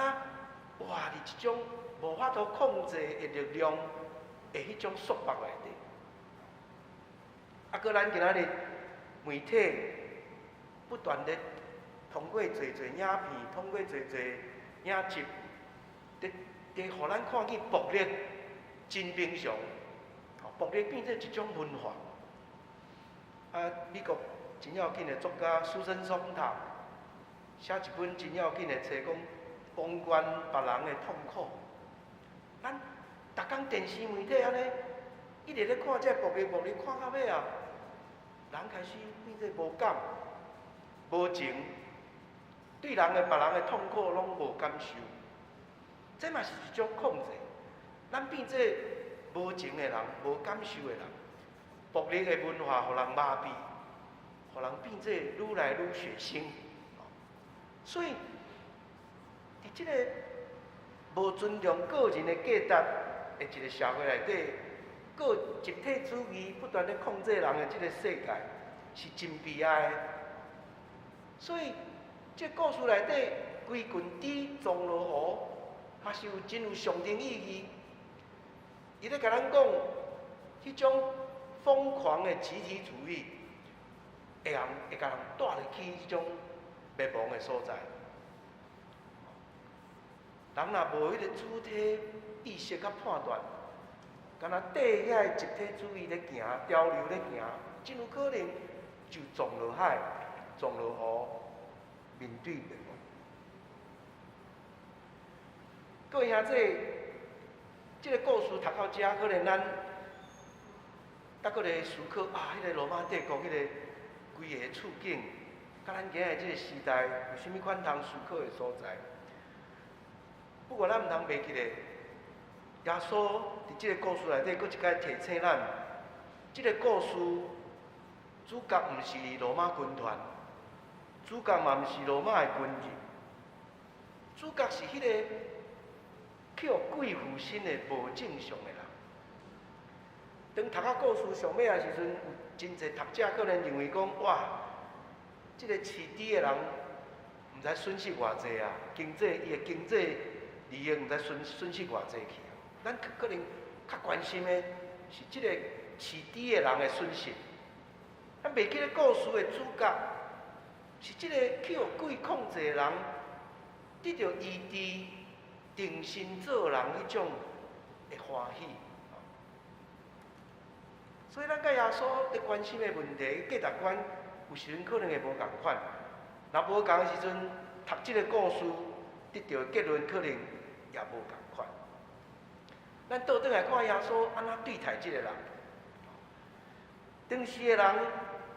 若活佇這種無法度控制的力量的彼種束縛內底。啊，閣咱今仔日媒體不斷的通過濟濟影片，通過濟濟影集，佇予咱看見暴力真平常，暴力變做一種文化。啊，美國真要緊的作家蘇珊桑塔寫一本真要緊的冊，講旁觀別人的痛苦。咱逐工電視媒體按呢，一直咧看這暴力暴力，看到尾啊，人開始變做無感、無情，對人的別人的痛苦攏無感受。這嘛是一種控制，咱變做無情的人、無感受的人，暴力的文化予人麻痹，予人變做愈來愈血腥。所以，佇這个無尊重個人的價值的一個社會內底，閣集體主義不斷咧控制人的這个世界，是真悲哀的。所以，這故事內底，規群豬撞落湖，嘛是有真有象徵意義。伊咧共咱講，彼種瘋狂的集體主義，會共人帶入去彼種滅亡的所在。人若無彼個主體意識佮判斷，敢若綴遐个集體主義咧行，潮流咧行，真有可能就撞落海，撞落湖，面對滅亡。各位兄弟，這个故事讀到遮，可能咱猶閣咧思考啊，彼个羅馬帝國彼個規个處境，佮咱今仔這个時代有啥物款通思考的所在？不過咱毋通袂記咧，耶穌佇這个故事內底，閣一擺提醒咱，這个故事主角毋是羅馬軍團，主角嘛毋是羅馬的軍人，主角是彼個去予鬼附身的無正常的人。當讀到故事上尾的時陣，有真濟讀者可能認為講：哇，這个飼豬的人毋知損失偌濟啊，經濟伊的經濟利益毋知損失偌濟去啊。咱可能較關心的是這个飼豬的人的損失。咱袂記得故事的主角是這个去予鬼控制的人，得著醫治、重新做人彼種的歡喜。所以咱佮耶穌咧關心的問題、價值觀，有時陣可能會無仝款。若無仝的時陣，讀這个故事得著的結論可能也無仝款。咱倒轉來看耶穌按怎對待這个人。當時的人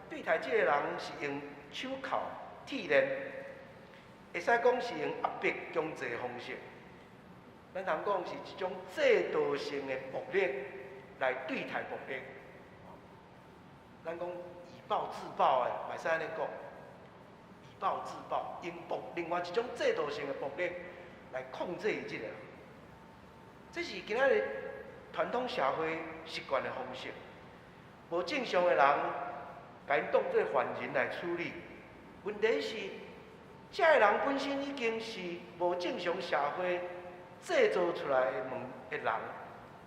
對待這个人是用手銬、鐵鏈，會使講是用壓迫強制的方式。咱通講是一種制度性的暴力來對待暴力。咱講以暴制暴的，嘛會使按呢講，以暴制暴，用暴另外一種制度性的暴力來控制這个人。這是今仔日傳統社會習慣的方式。無正常的人，共𪜶當做犯人來處理。問題是，這个人本身已經是無正常社會製造出來的問的人，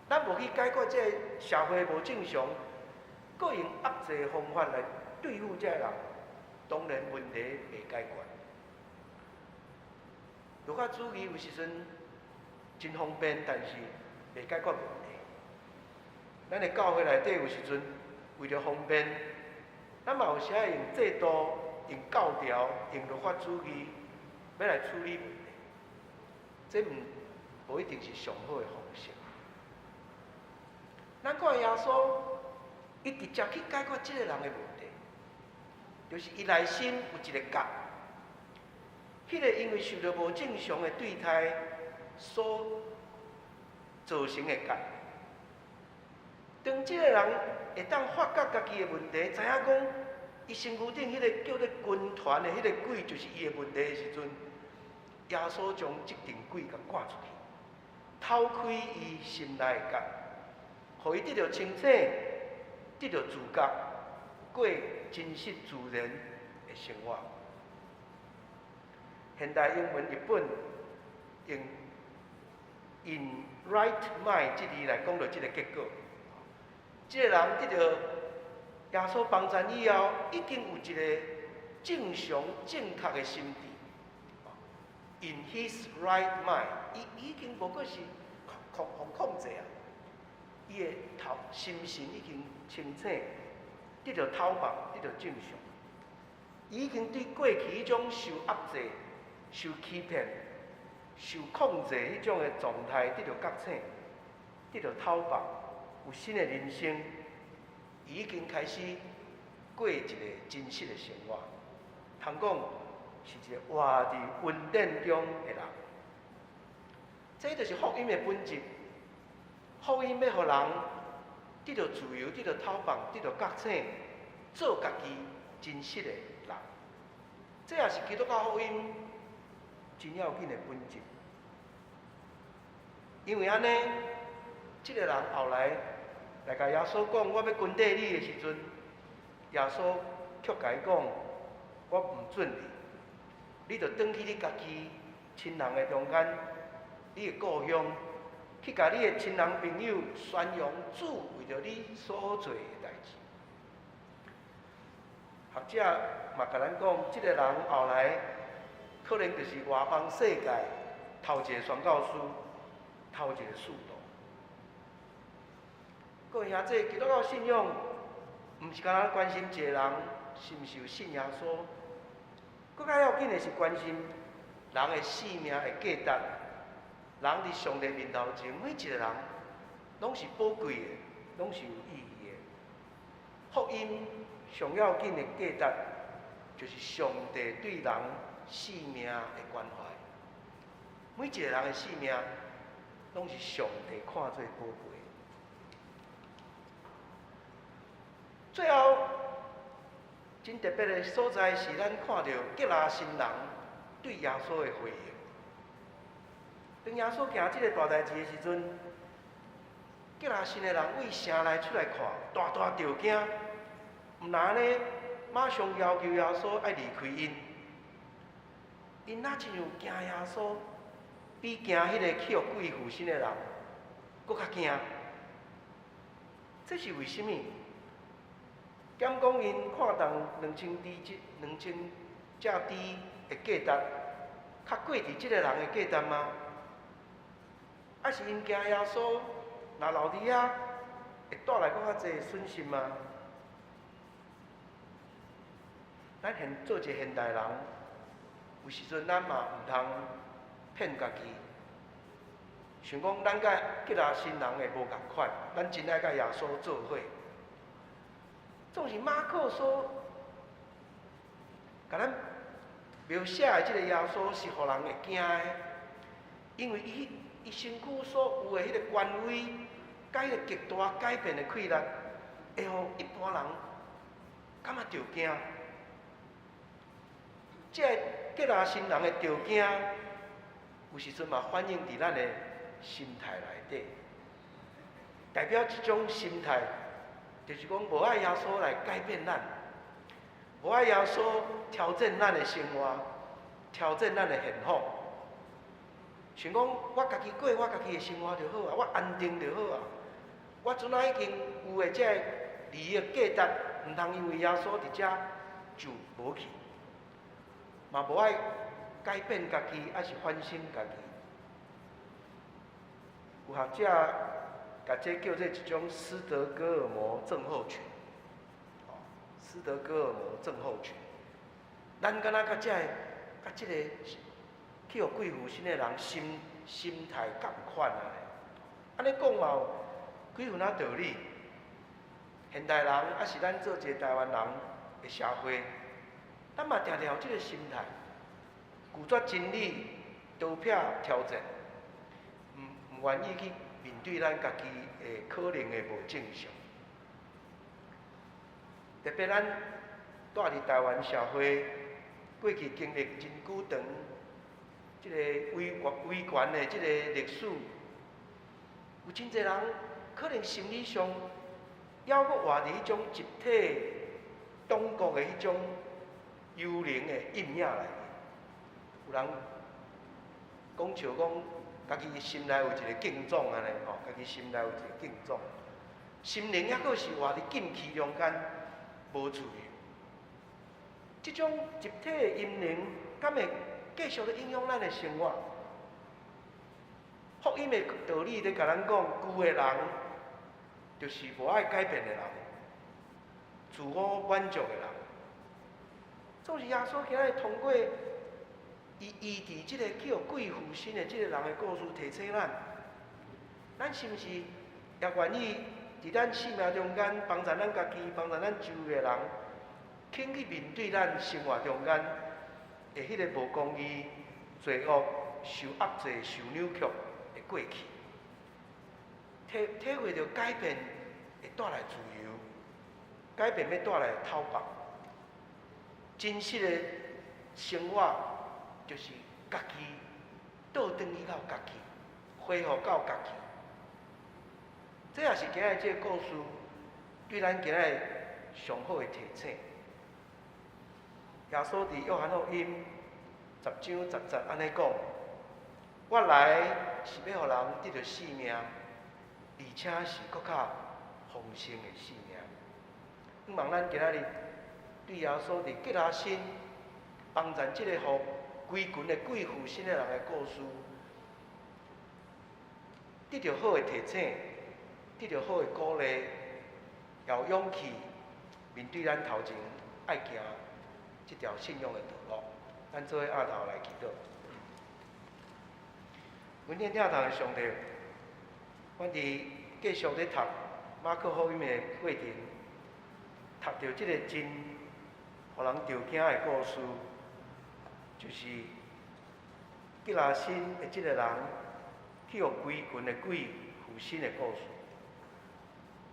咱無去解決這个社會無正常，閣用壓制的方法來對付這个人，當然問題袂解決。律法主義有時陣真方便，但是袂解決問題。咱的教會內底有時陣為著方便，咱嘛有時愛用制度、用教條、用律法主義，欲來處理問題。這無一定是上好的方式。咱看耶穌，伊直接去解決這个人的問題，就是伊內心有一個結，彼個因為受著無正常的對待所造成的結。當這個人會當發覺家己的問題，知影講伊身軀頂彼个叫做軍團的彼个鬼就是伊的問題的時陣，耶穌將這陣鬼共趕出去，透開伊心內的結，予伊得著清醒，得著自覺，過真實自然的生活。現代英文譯本用 in right mind 這字來講著這个結果。這个人得著耶穌幫贊以後，已經有一个正常正確的心智。In his right mind，伊已經無閣是控制啊，伊的頭心神已經清醒，得著透放，得著正常。伊已經對過去彼種受壓制、受欺騙、受控制彼種的狀態得著覺醒，得著透放，有新的人生。伊已經開始過一個真實的生活，通講是一個活佇恩典中的人。這就是福音的本質。福音欲予人得著自由，得著透放，得著覺醒，做家己，真實的人。這也是基督教福音真要緊的本質。因為按呢，這個人後來來共耶穌講：“我欲跟綴你”的時陣，耶穌卻共伊講：“我毋准你，你著轉去你家己親人的中間，你的故鄉，去共你的親人朋友宣揚主為著你所做的代誌。”學者嘛共咱講，這個人後來可能就是外邦世界頭一個宣教師，頭一個使徒。各位兄弟，基督教信仰，毋是干焦關心一個人是毋是有信耶穌，閣較要緊的是關心人的生命的價值。人佇上帝面頭前，每一個人攏是寶貴的，攏是有意義的。福音上要緊的價值，就是上帝對人生命的關懷。每一個人的生命，攏是上帝看做寶貴。最後，真特別的所在是，咱看著革拉森人對耶穌的回應。當耶穌行這个大代誌的時陣，革拉森的人對城內出來看，大大著驚。毋但按呢，馬上要求耶穌愛離開𪜶。𪜶若親像驚耶穌，比驚彼个去予鬼附身的人閣較驚。這是為啥物？敢講𪜶看重2000隻豬的價值，較過佇這个人的價值嗎？抑是𪜶驚耶穌若留佇遐，會帶來閣較濟損失嗎？咱現做一个現代人，有時陣咱嘛毋通騙家己，想講咱佮革拉森人的無仝款，咱真愛佮耶穌做伙。總是馬可所共咱描寫的這个耶穌是予人會驚的，因為伊伊身軀所有的彼个權威，佮彼個極大改變的氣力，會予一般人感覺著驚。這个革拉森人的著驚，有時陣嘛反映佇咱的心態內底，代表一種心態，就是講無愛耶穌來改變咱，無愛耶穌調整咱的生活，調整咱的現況。想講我家己過我家己的生活就好啊，我安定就好啊。我陣仔已經有的這个利益價值，毋通因為耶穌佇遮就無去，嘛無愛改變家己，抑是反省家己。有學者共這叫做一種斯德哥爾摩症候群，斯德哥爾摩症候群。咱敢若佮這个、佮這個去予鬼附身的人心心態仝款啊？按呢講嘛有幾分仔道理。現代人抑是咱做一个台灣人的社會，咱嘛定定有這个心態，拒絕真理，逃避挑戰，毋毋願意去面對咱家己的可能的無正常。特別咱住佇台灣社會，過去經歷真久長，這个威權威權的這个歷史，有真濟人可能心理上猶閣活佇彼種集體黨國的彼種幽靈的陰影內面。有人講笑講，家己心內有一個鏡總按呢吼，家己心內有一個鏡總，心靈猶閣是活佇禁區中間，無自由。這種集體的陰靈，敢會繼續咧影響咱的生活？福音的道理咧，共咱講，舊的人就是無愛改變的人，自我滿足的人。總是耶穌今仔日通過伊醫治這个去予鬼附身的這個人的故事，提醒咱，咱是毋是也願意佇咱生命中間幫助咱家己，幫助咱周圍的人，肯去面對咱生活中間的彼个無公義、罪惡、受壓制、受扭曲的過去，體體會著改變會帶來自由，改變欲帶來透白。真實的生活就是家己倒轉去到家己，恢復到家己。這也是今仔日這个故事對咱今仔日上好的提醒。耶穌佇約翰福音10章10節按呢講：我來是欲予人得著性命，而且是閣較豐盛的性命。希望咱今仔日對耶穌佇吉拉森幫贊這個予規群的鬼附身的人的故事，得著好的提醒，得著好的鼓勵，也有勇氣面對咱頭前愛行這條信仰的道路。咱做伙徛頭來祈禱。阮天疼的上帝，阮佇繼續咧讀馬可福音的過程，讀著這个真予人著驚的故事，就是吉拉森的這个人去予規群的鬼附身的故事。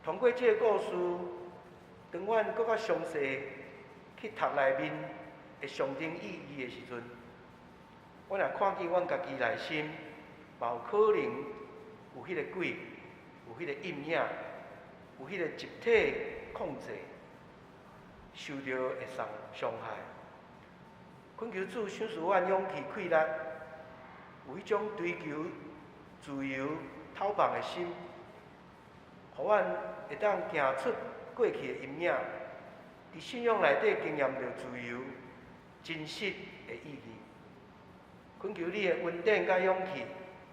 通過這个故事，當阮閣較詳細去讀內面的象徵意義的時陣，阮也看見阮家己內心嘛有可能有彼个鬼，有彼个陰影，有彼个集體控制，受著的傷害。懇求主賞賜阮勇氣、氣力，有彼種追求自由、透放的心，予阮會當行出過去的陰影，佇信仰內底經驗著自由、真實的意義。懇求你的恩典佮勇氣，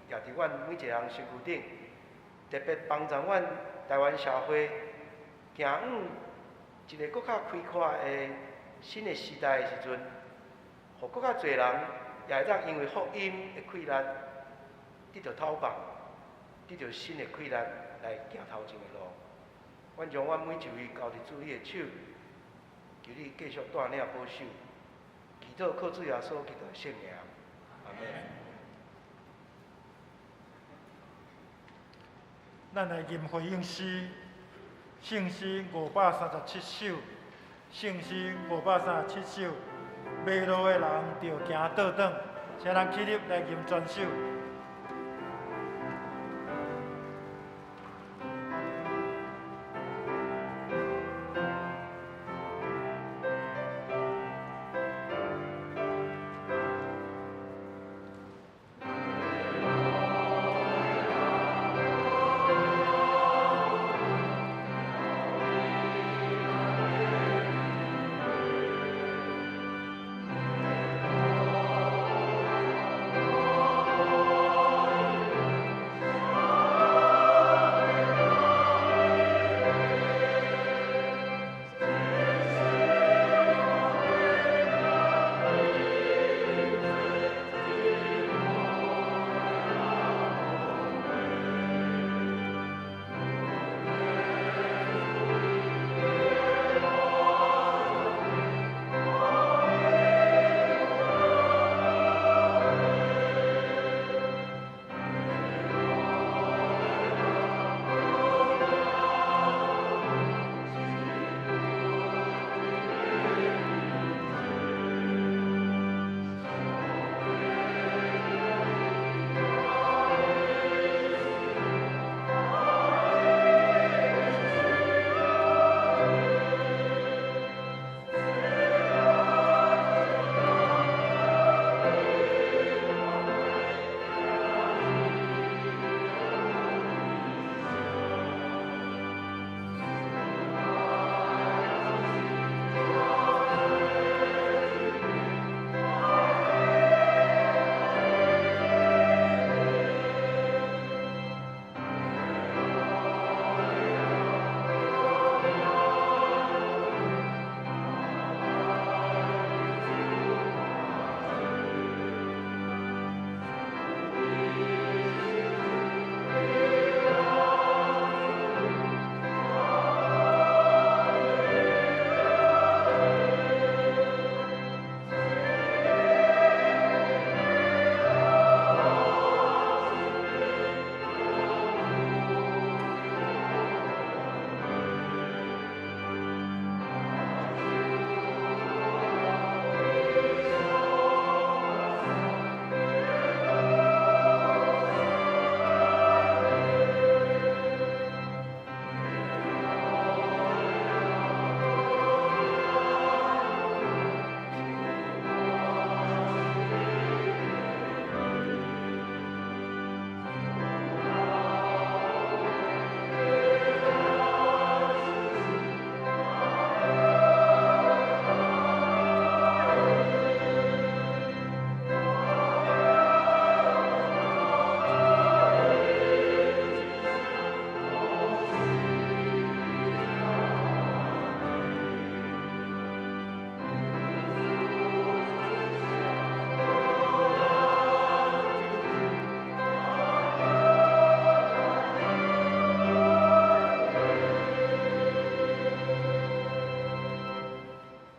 也佇阮每一个人身軀頂，特別幫助阮台灣社會行往一个閣較開闊的新的時代的時陣，予閣較濟人也會當因為福音的氣力得著透放，得著新的氣力來行頭前的路。阮將阮每一位交佇主你的手，求你繼續帶領保守，祈禱靠主耶穌基督的聖名，阿們。咱來吟回應詩，聖詩537首，聖詩537首，迷路的人著行倒轉，請咱起立來吟全首。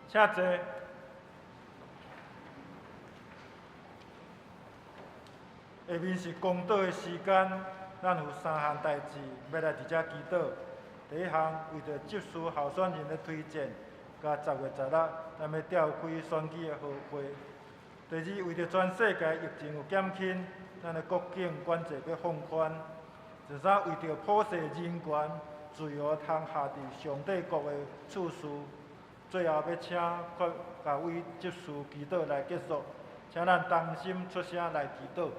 請坐。下面是公禱的時間，咱有三項代誌欲來佇遮祈禱。第一項，為著執事候選人的推薦，佮10月16，咱欲召開選舉的和會。第二，為著全世界疫情有減輕，咱的國境管制欲放寬。第三，為著普世人權自由通下佇上帝國的次序。最後，欲請各位執事祈禱來結束，請咱同心出聲來祈禱。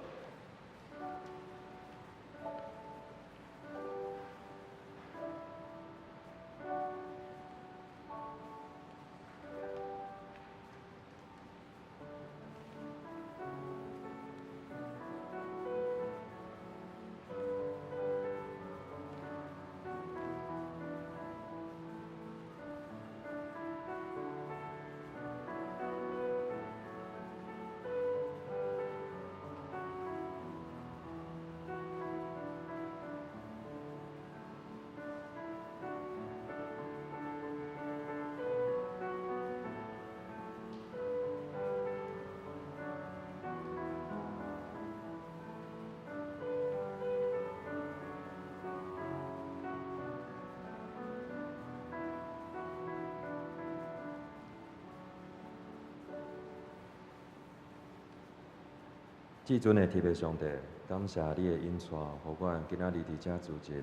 至尊的天父上帝，感謝你的引帶，予阮今仔日佇遮聚集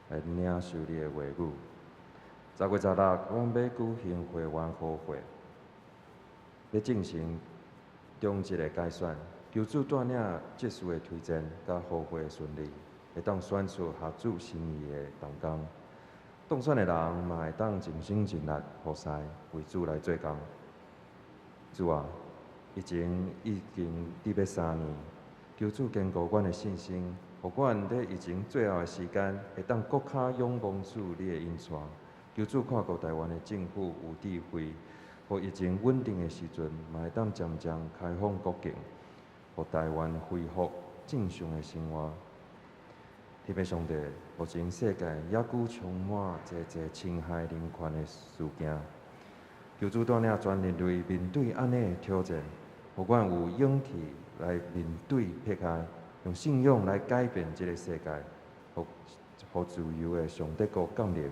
來領受你的話語。10月16，阮欲舉行會員和會，欲進行中職的改選，求主帶領執事的推薦，佮和會的順利，會當選出合主心意的同工。當選的人嘛會當盡心盡力服侍，為主來做工。主啊，疫情已經佇欲3年，求主堅固阮的信心，予阮佇疫情最後的時間，會當閣較仰望主你的引帶。求主看顧台灣的政府有智慧，予疫情穩定的時陣，嘛會當漸漸開放國境，予台灣恢復正常的生活。天父上帝，目前世界猶閣充滿濟濟侵害人權的事件，求主帶領全人類面對按呢的挑戰，予阮有勇氣來面對迫害，用信仰來改變這个世界，予自由的上帝國降臨。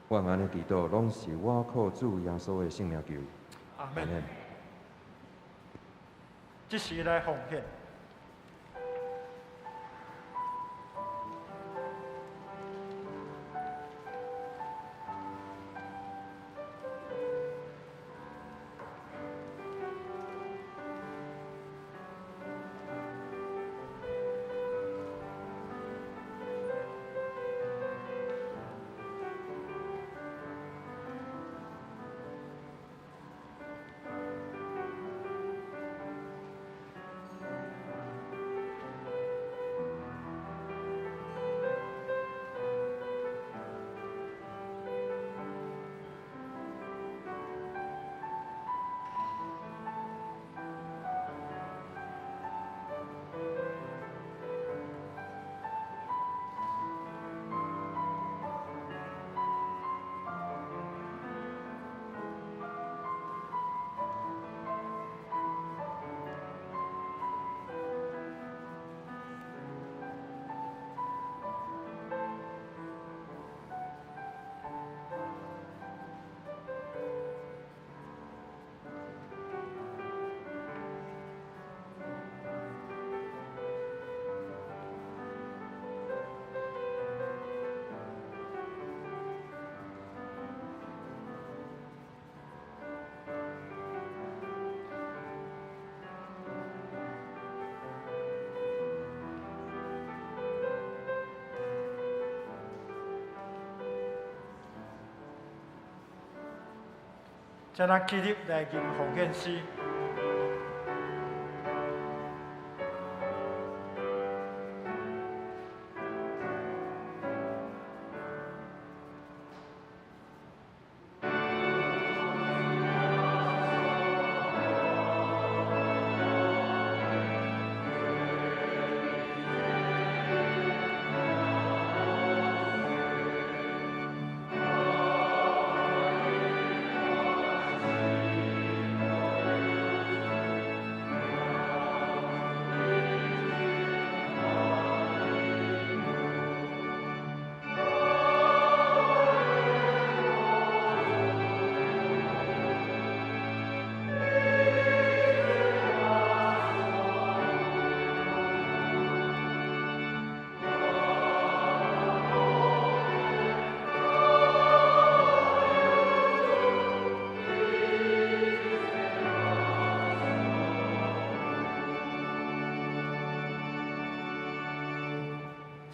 阮按呢祈禱，攏是倚靠主耶穌的聖名求。阿門。這時來奉獻。請咱起立來吟奉獻詩。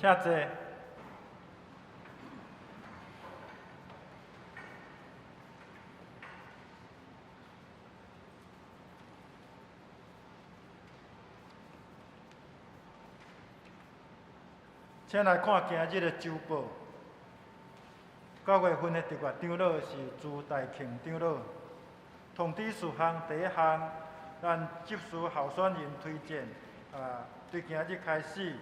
請坐。請來看今日的週報。9月份的特別長老是朱大慶長老。通知事項第一項，咱執事候選人推薦，對今日開始，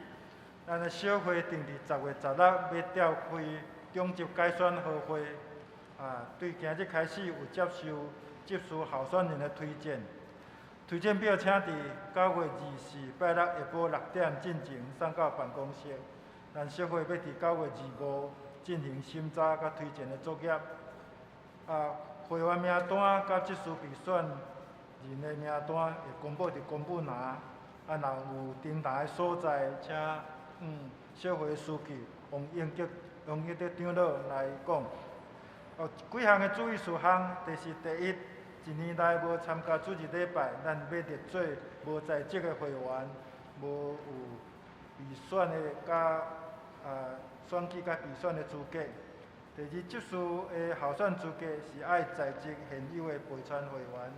咱的小會定佇10月16欲召開長執改選合會。對今日開始有接受執事候選人的推薦。推薦表請佇9月24拜六下晡6點進前送到辦公室。咱小會欲佇9月25進行審查佮推薦的作業。會員名單佮執事備選人的名單會公布佇公布欄。若有登台的所在，請小會書記王英杰、王英德長老來講。幾項的注意事項，就是第一，一年內無參加主日禮拜，咱欲列做無在籍的會員，無有備選的佮選舉佮備選的資格。第二，執事的候選資格是愛在職現有的陪選會員，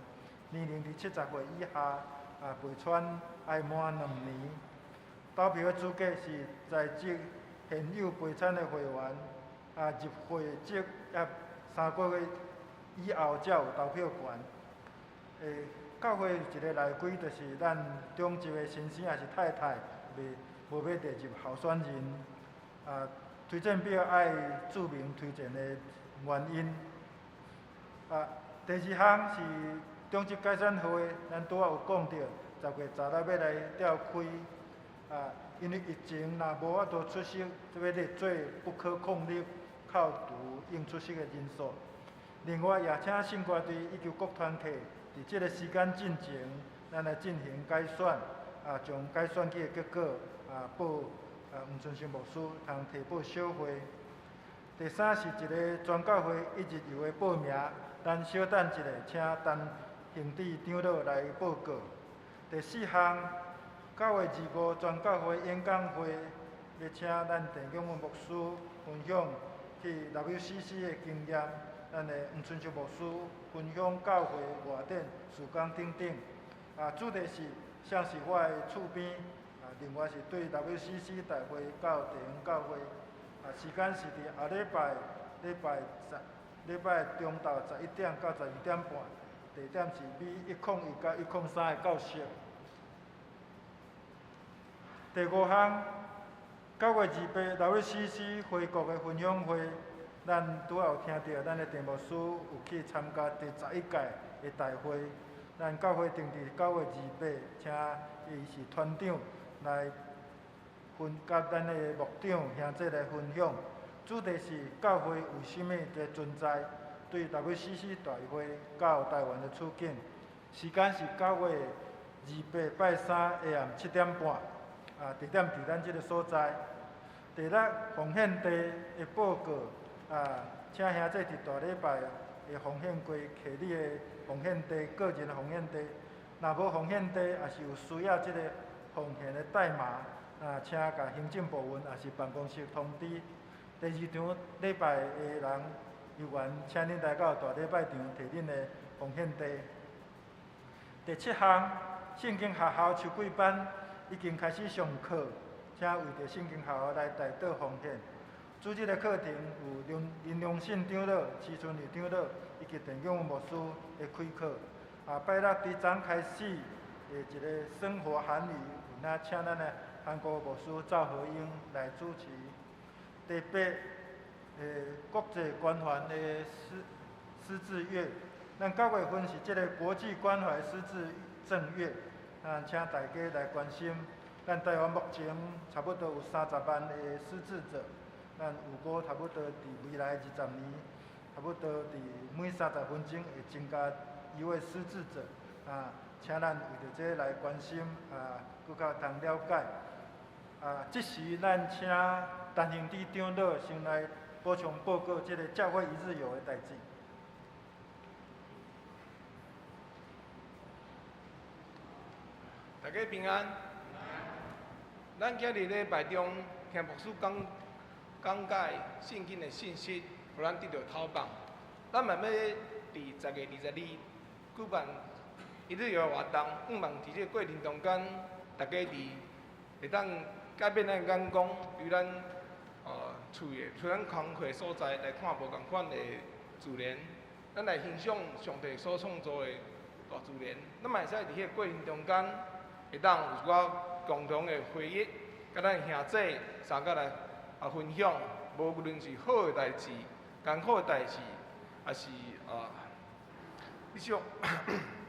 年齡佇70歲以下，陪選愛滿2年。投票的資格是在職現有陪選的會員，入會籍抑3個月以後才有投票權。教會有一個內規，就是咱長執的先生抑是太太，袂無欲列入候選人。推薦表愛註明推薦的原因。第二項是長執改選會，咱拄仔有講著，10月16欲來召開。因為疫情若無法度出席，這欲列做不可抗力，扣除應出席的人數。另外，也請聖歌隊以及各團體佇這個時間進前，咱來進行改選，將改選舉的結果報黃春生牧師通提報小會。第三是一個全教會一日遊的報名，咱小等一下，請陳行志長老來報告。第四項，9月25全教會演講會，欲請咱鄭景文牧師分享去 WCC 的經驗，咱的黃春秀牧師分享教會外展事工等等。主題是誰是我的厝邊。另外是對 WCC 大會到地方教會。時間是佇後禮拜禮拜十禮拜中晝11點到12點半，地點是 B101佮103的教室。第五項，9月28 WCC 回國的分享會，咱拄仔有聽著，咱的鄭牧師有去參加第11屆的大會。咱教會定佇9月28，請伊是團長來分，佮咱的牧長兄姊來分享。主題是教會為啥物的存在，對 WCC 大會到台灣的處境。時間是9月28拜三下暗7點半，地點佇咱這個所在。第六，奉獻地的報告，請兄姊佇大禮拜的奉獻櫃摕你的奉獻地，個人奉獻地。若無奉獻地，也是有需要這個奉獻的代碼，請共行政部門抑是辦公室通知。第二場禮拜的人有緣，請恁來到大禮拜場摕恁的奉獻地。第七項，聖經學校秋季班已經開始上課，請為著聖經學校來代禱奉獻。主日的課程有林良信長老、徐春麗長老以及鄭景文牧師的開課。拜六佇昨開始的一個生活韓語，有哪請咱的韓國牧師趙和英來主持。第八，國際關懷的失智月，咱9月份是這個國際關懷失智症月，請大家來關心。咱台灣目前差不多有30萬的失智者，咱預估差不多佇未來20年，差不多佇每30分鐘會增加1位失智者。請咱為著這來關心，閣較通了解。這時咱請陳行志長老先來補充報告這個教會一日遊的代誌。大家平安。咱今日禮拜中聽聽牧師講講解聖經的信息，予咱得著透放。咱嘛欲佇10月22舉辦一日遊的活動，向望佇這個過程中間，大家佇會當改變咱的眼光，對咱厝的、對咱工課的所在來看無仝款的自然，咱來欣賞上帝所創造的大自然。咱嘛會使佇彼個過程中間，會當有一寡共同的回憶，佮咱兄弟相佮來分享，無論是好的代誌、艱苦的代誌，抑是你想，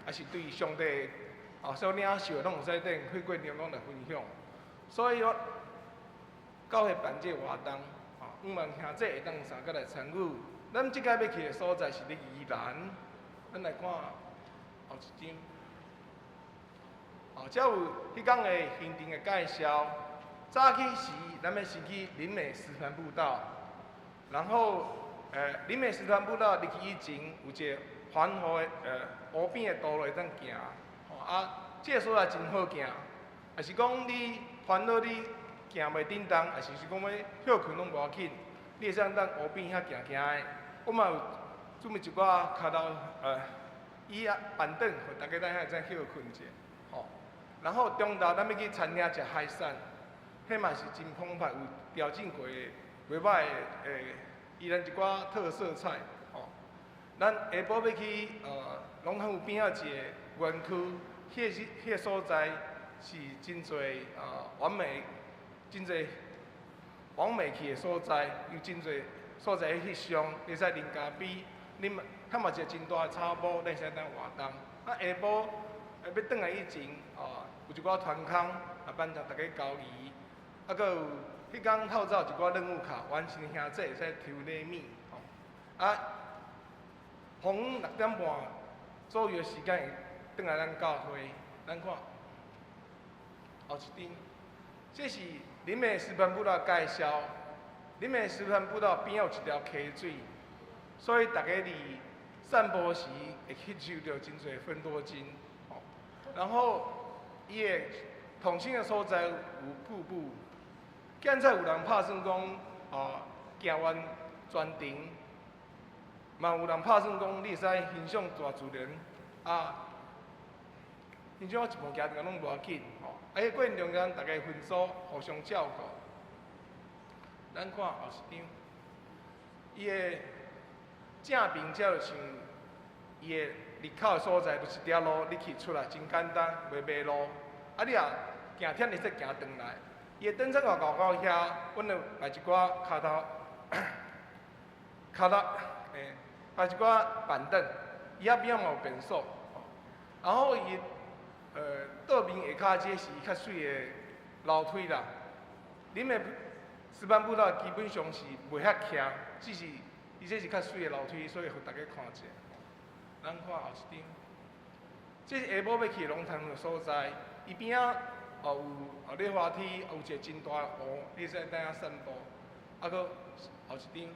抑是對上帝所領受的，攏會使佇彼過程中來分享。所以我教會辦這個活動，向望兄弟會當相佮來參與。咱這擺欲去的所在是佇宜蘭，咱來看後一張。遮有彼工的行程的介紹。早起時，咱欲先去林美石潭步道，然後，林美石潭步道入去以前有一个環湖的湖邊的道路會當行，吼啊，這个所在真好行，若是講你煩惱你行袂振動，抑是講欲歇睏攏無要緊，你會使當湖邊遐行行的。我嘛有準備一寡跤頭椅仔板凳，予大家當遐會使歇睏一下，吼。然後中晝咱欲去餐廳食海產，彼嘛是真澎湃，有調整過的，袂䆀的宜蘭一寡特色菜，吼。咱下晡欲去龍潭湖邊仔一个園區，彼個所在是真濟完美，真濟網美去的所在，有真濟所在去翕相，會使啉咖啡，啉遐嘛一個真大的草埔，咱會使當活動。啊，下晡欲轉來以前，有一寡團康啊，幫助大家交誼，啊，閣有彼工透早一寡任務卡，完成兄弟會使抽禮物，吼。啊，傍晚6點半左右的時間會轉來咱教會，咱看後一張，這是林美師範步道介紹。林美師範步道邊有一條溪水，所以大家佇散步時會吸收著真濟芬多精。吼，然後伊的同心的所在有瀑布，現在有人拍算講，行完全程，嘛有人拍算講，你會使欣賞大自然，啊，欣賞一步行著攏無要緊，吼。啊，彼過程中間，大家分組互相照顧。咱看後一張，伊的正面才就像伊的入口的所在，就是一條路，你去出來真簡單，袂迷路。啊，你若行忝，會使行轉來。伊的登山口到遐，阮就擺一寡跤頭、跤頭，擺一寡板凳，伊遐邊仔嘛有便所。然後伊倒面下跤這是較媠的樓梯啦。恁的石板步道基本上是袂遐徛，只是伊這是較媠的樓梯，所以予大家看一下。咱看後一張，這是下晡欲去的龍潭的所在，伊邊仔有溜滑梯，有一个真大的湖，你會使佇遐散步。啊，閣後一張。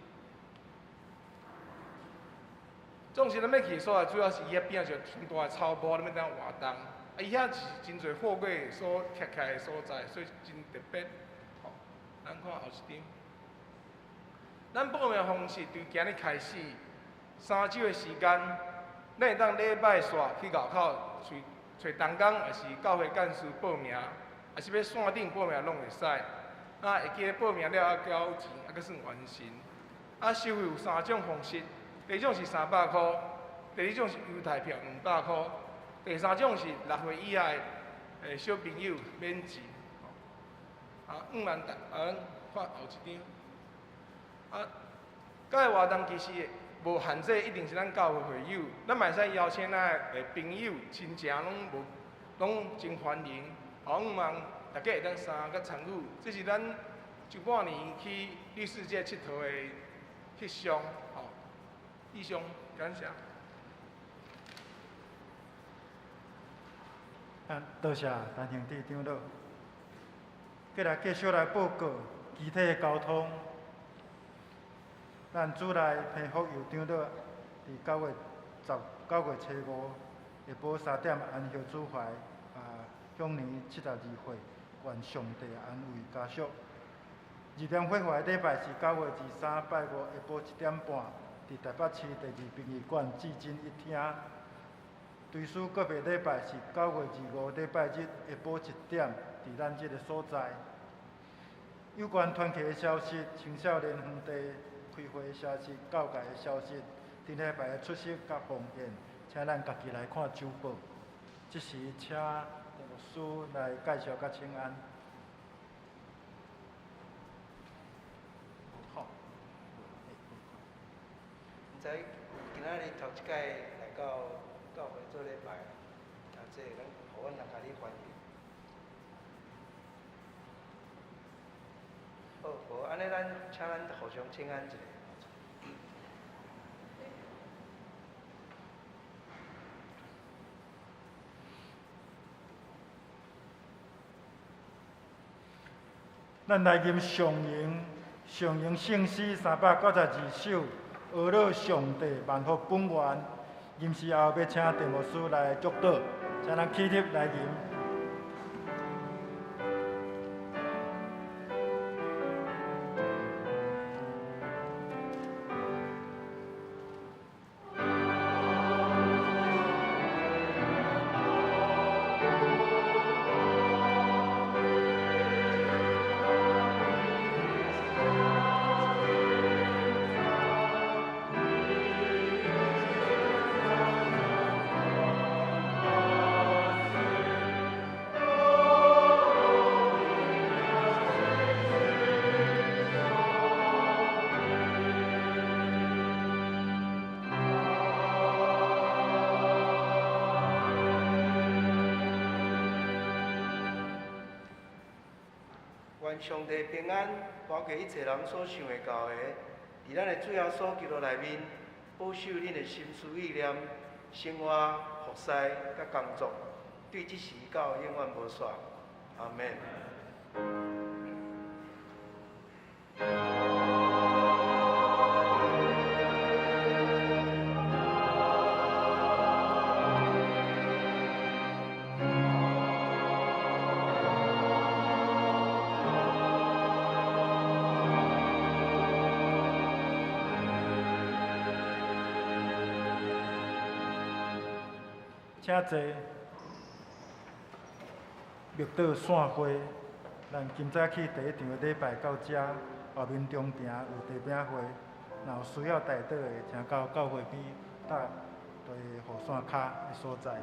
總是咱欲去的所在，主要是伊遐邊仔一個真大的草埔，咱欲當活動。啊，伊遐是真濟貨櫃所徛起來的所在，所以真特別。吼，咱看後一張。咱報名方式對今日開始，3週的時間，咱會當禮拜四去外口揣同工，抑是教會幹事報名，抑是欲線頂報名攏會使。啊，會記得報名了猶交錢，猶閣算完成。啊，收費有三種方式，第一種是300箍，第二種是優待票200箍，第三種是6歲以下的小朋友免錢。啊，五萬大，啊，咱看後一張。啊，這个活動其實無限制，一定是咱教會會友，咱嘛會使邀請咱的朋友、親情，攏無，攏真歡迎。好，向望大家會當相佮參與，這是咱上半年去綠世界𨑨迌的翕相，吼，以上，感謝。啊，多謝陳兄弟長老。過來繼續來報告其他的交通。咱主內彭福佑長老，佇9月初5下晡3點安息主懷，啊，享年72歲，願上帝安慰家屬。二点会话的礼拜是9月23拜五下晡1点半，伫台北市第二殡仪馆至真一厅。追思告别礼拜是9月25礼拜日下晡1点，伫咱这个所在。有关团契的消息、青少年园地开会的消息、教界的消息，顶礼拜的出席佮奉献，请咱家己来看周报。这时，请牧师来介绍佮请安。好。毋知今仔日头一摆来到教会做礼拜，啊，这咱予阮来共你欢迎。好，无按呢，咱请咱互相请安一下。咱来吟上荣，上荣圣诗392首，呵咾上帝万福本源。吟诗后，欲请郑牧师来祝祷，请咱起立来吟。愿上帝平安，包括一切人所想会到的，伫咱的主耶稣基督内面，保守恁的心思意念、生活、服侍佮工作，对这时到永远无煞。阿们。请坐。默祷散会，咱今早起第一场的礼拜到遮，后面中庭有茶饼会，若有需要代祷的，请到教会边搭地雨伞跤的所在。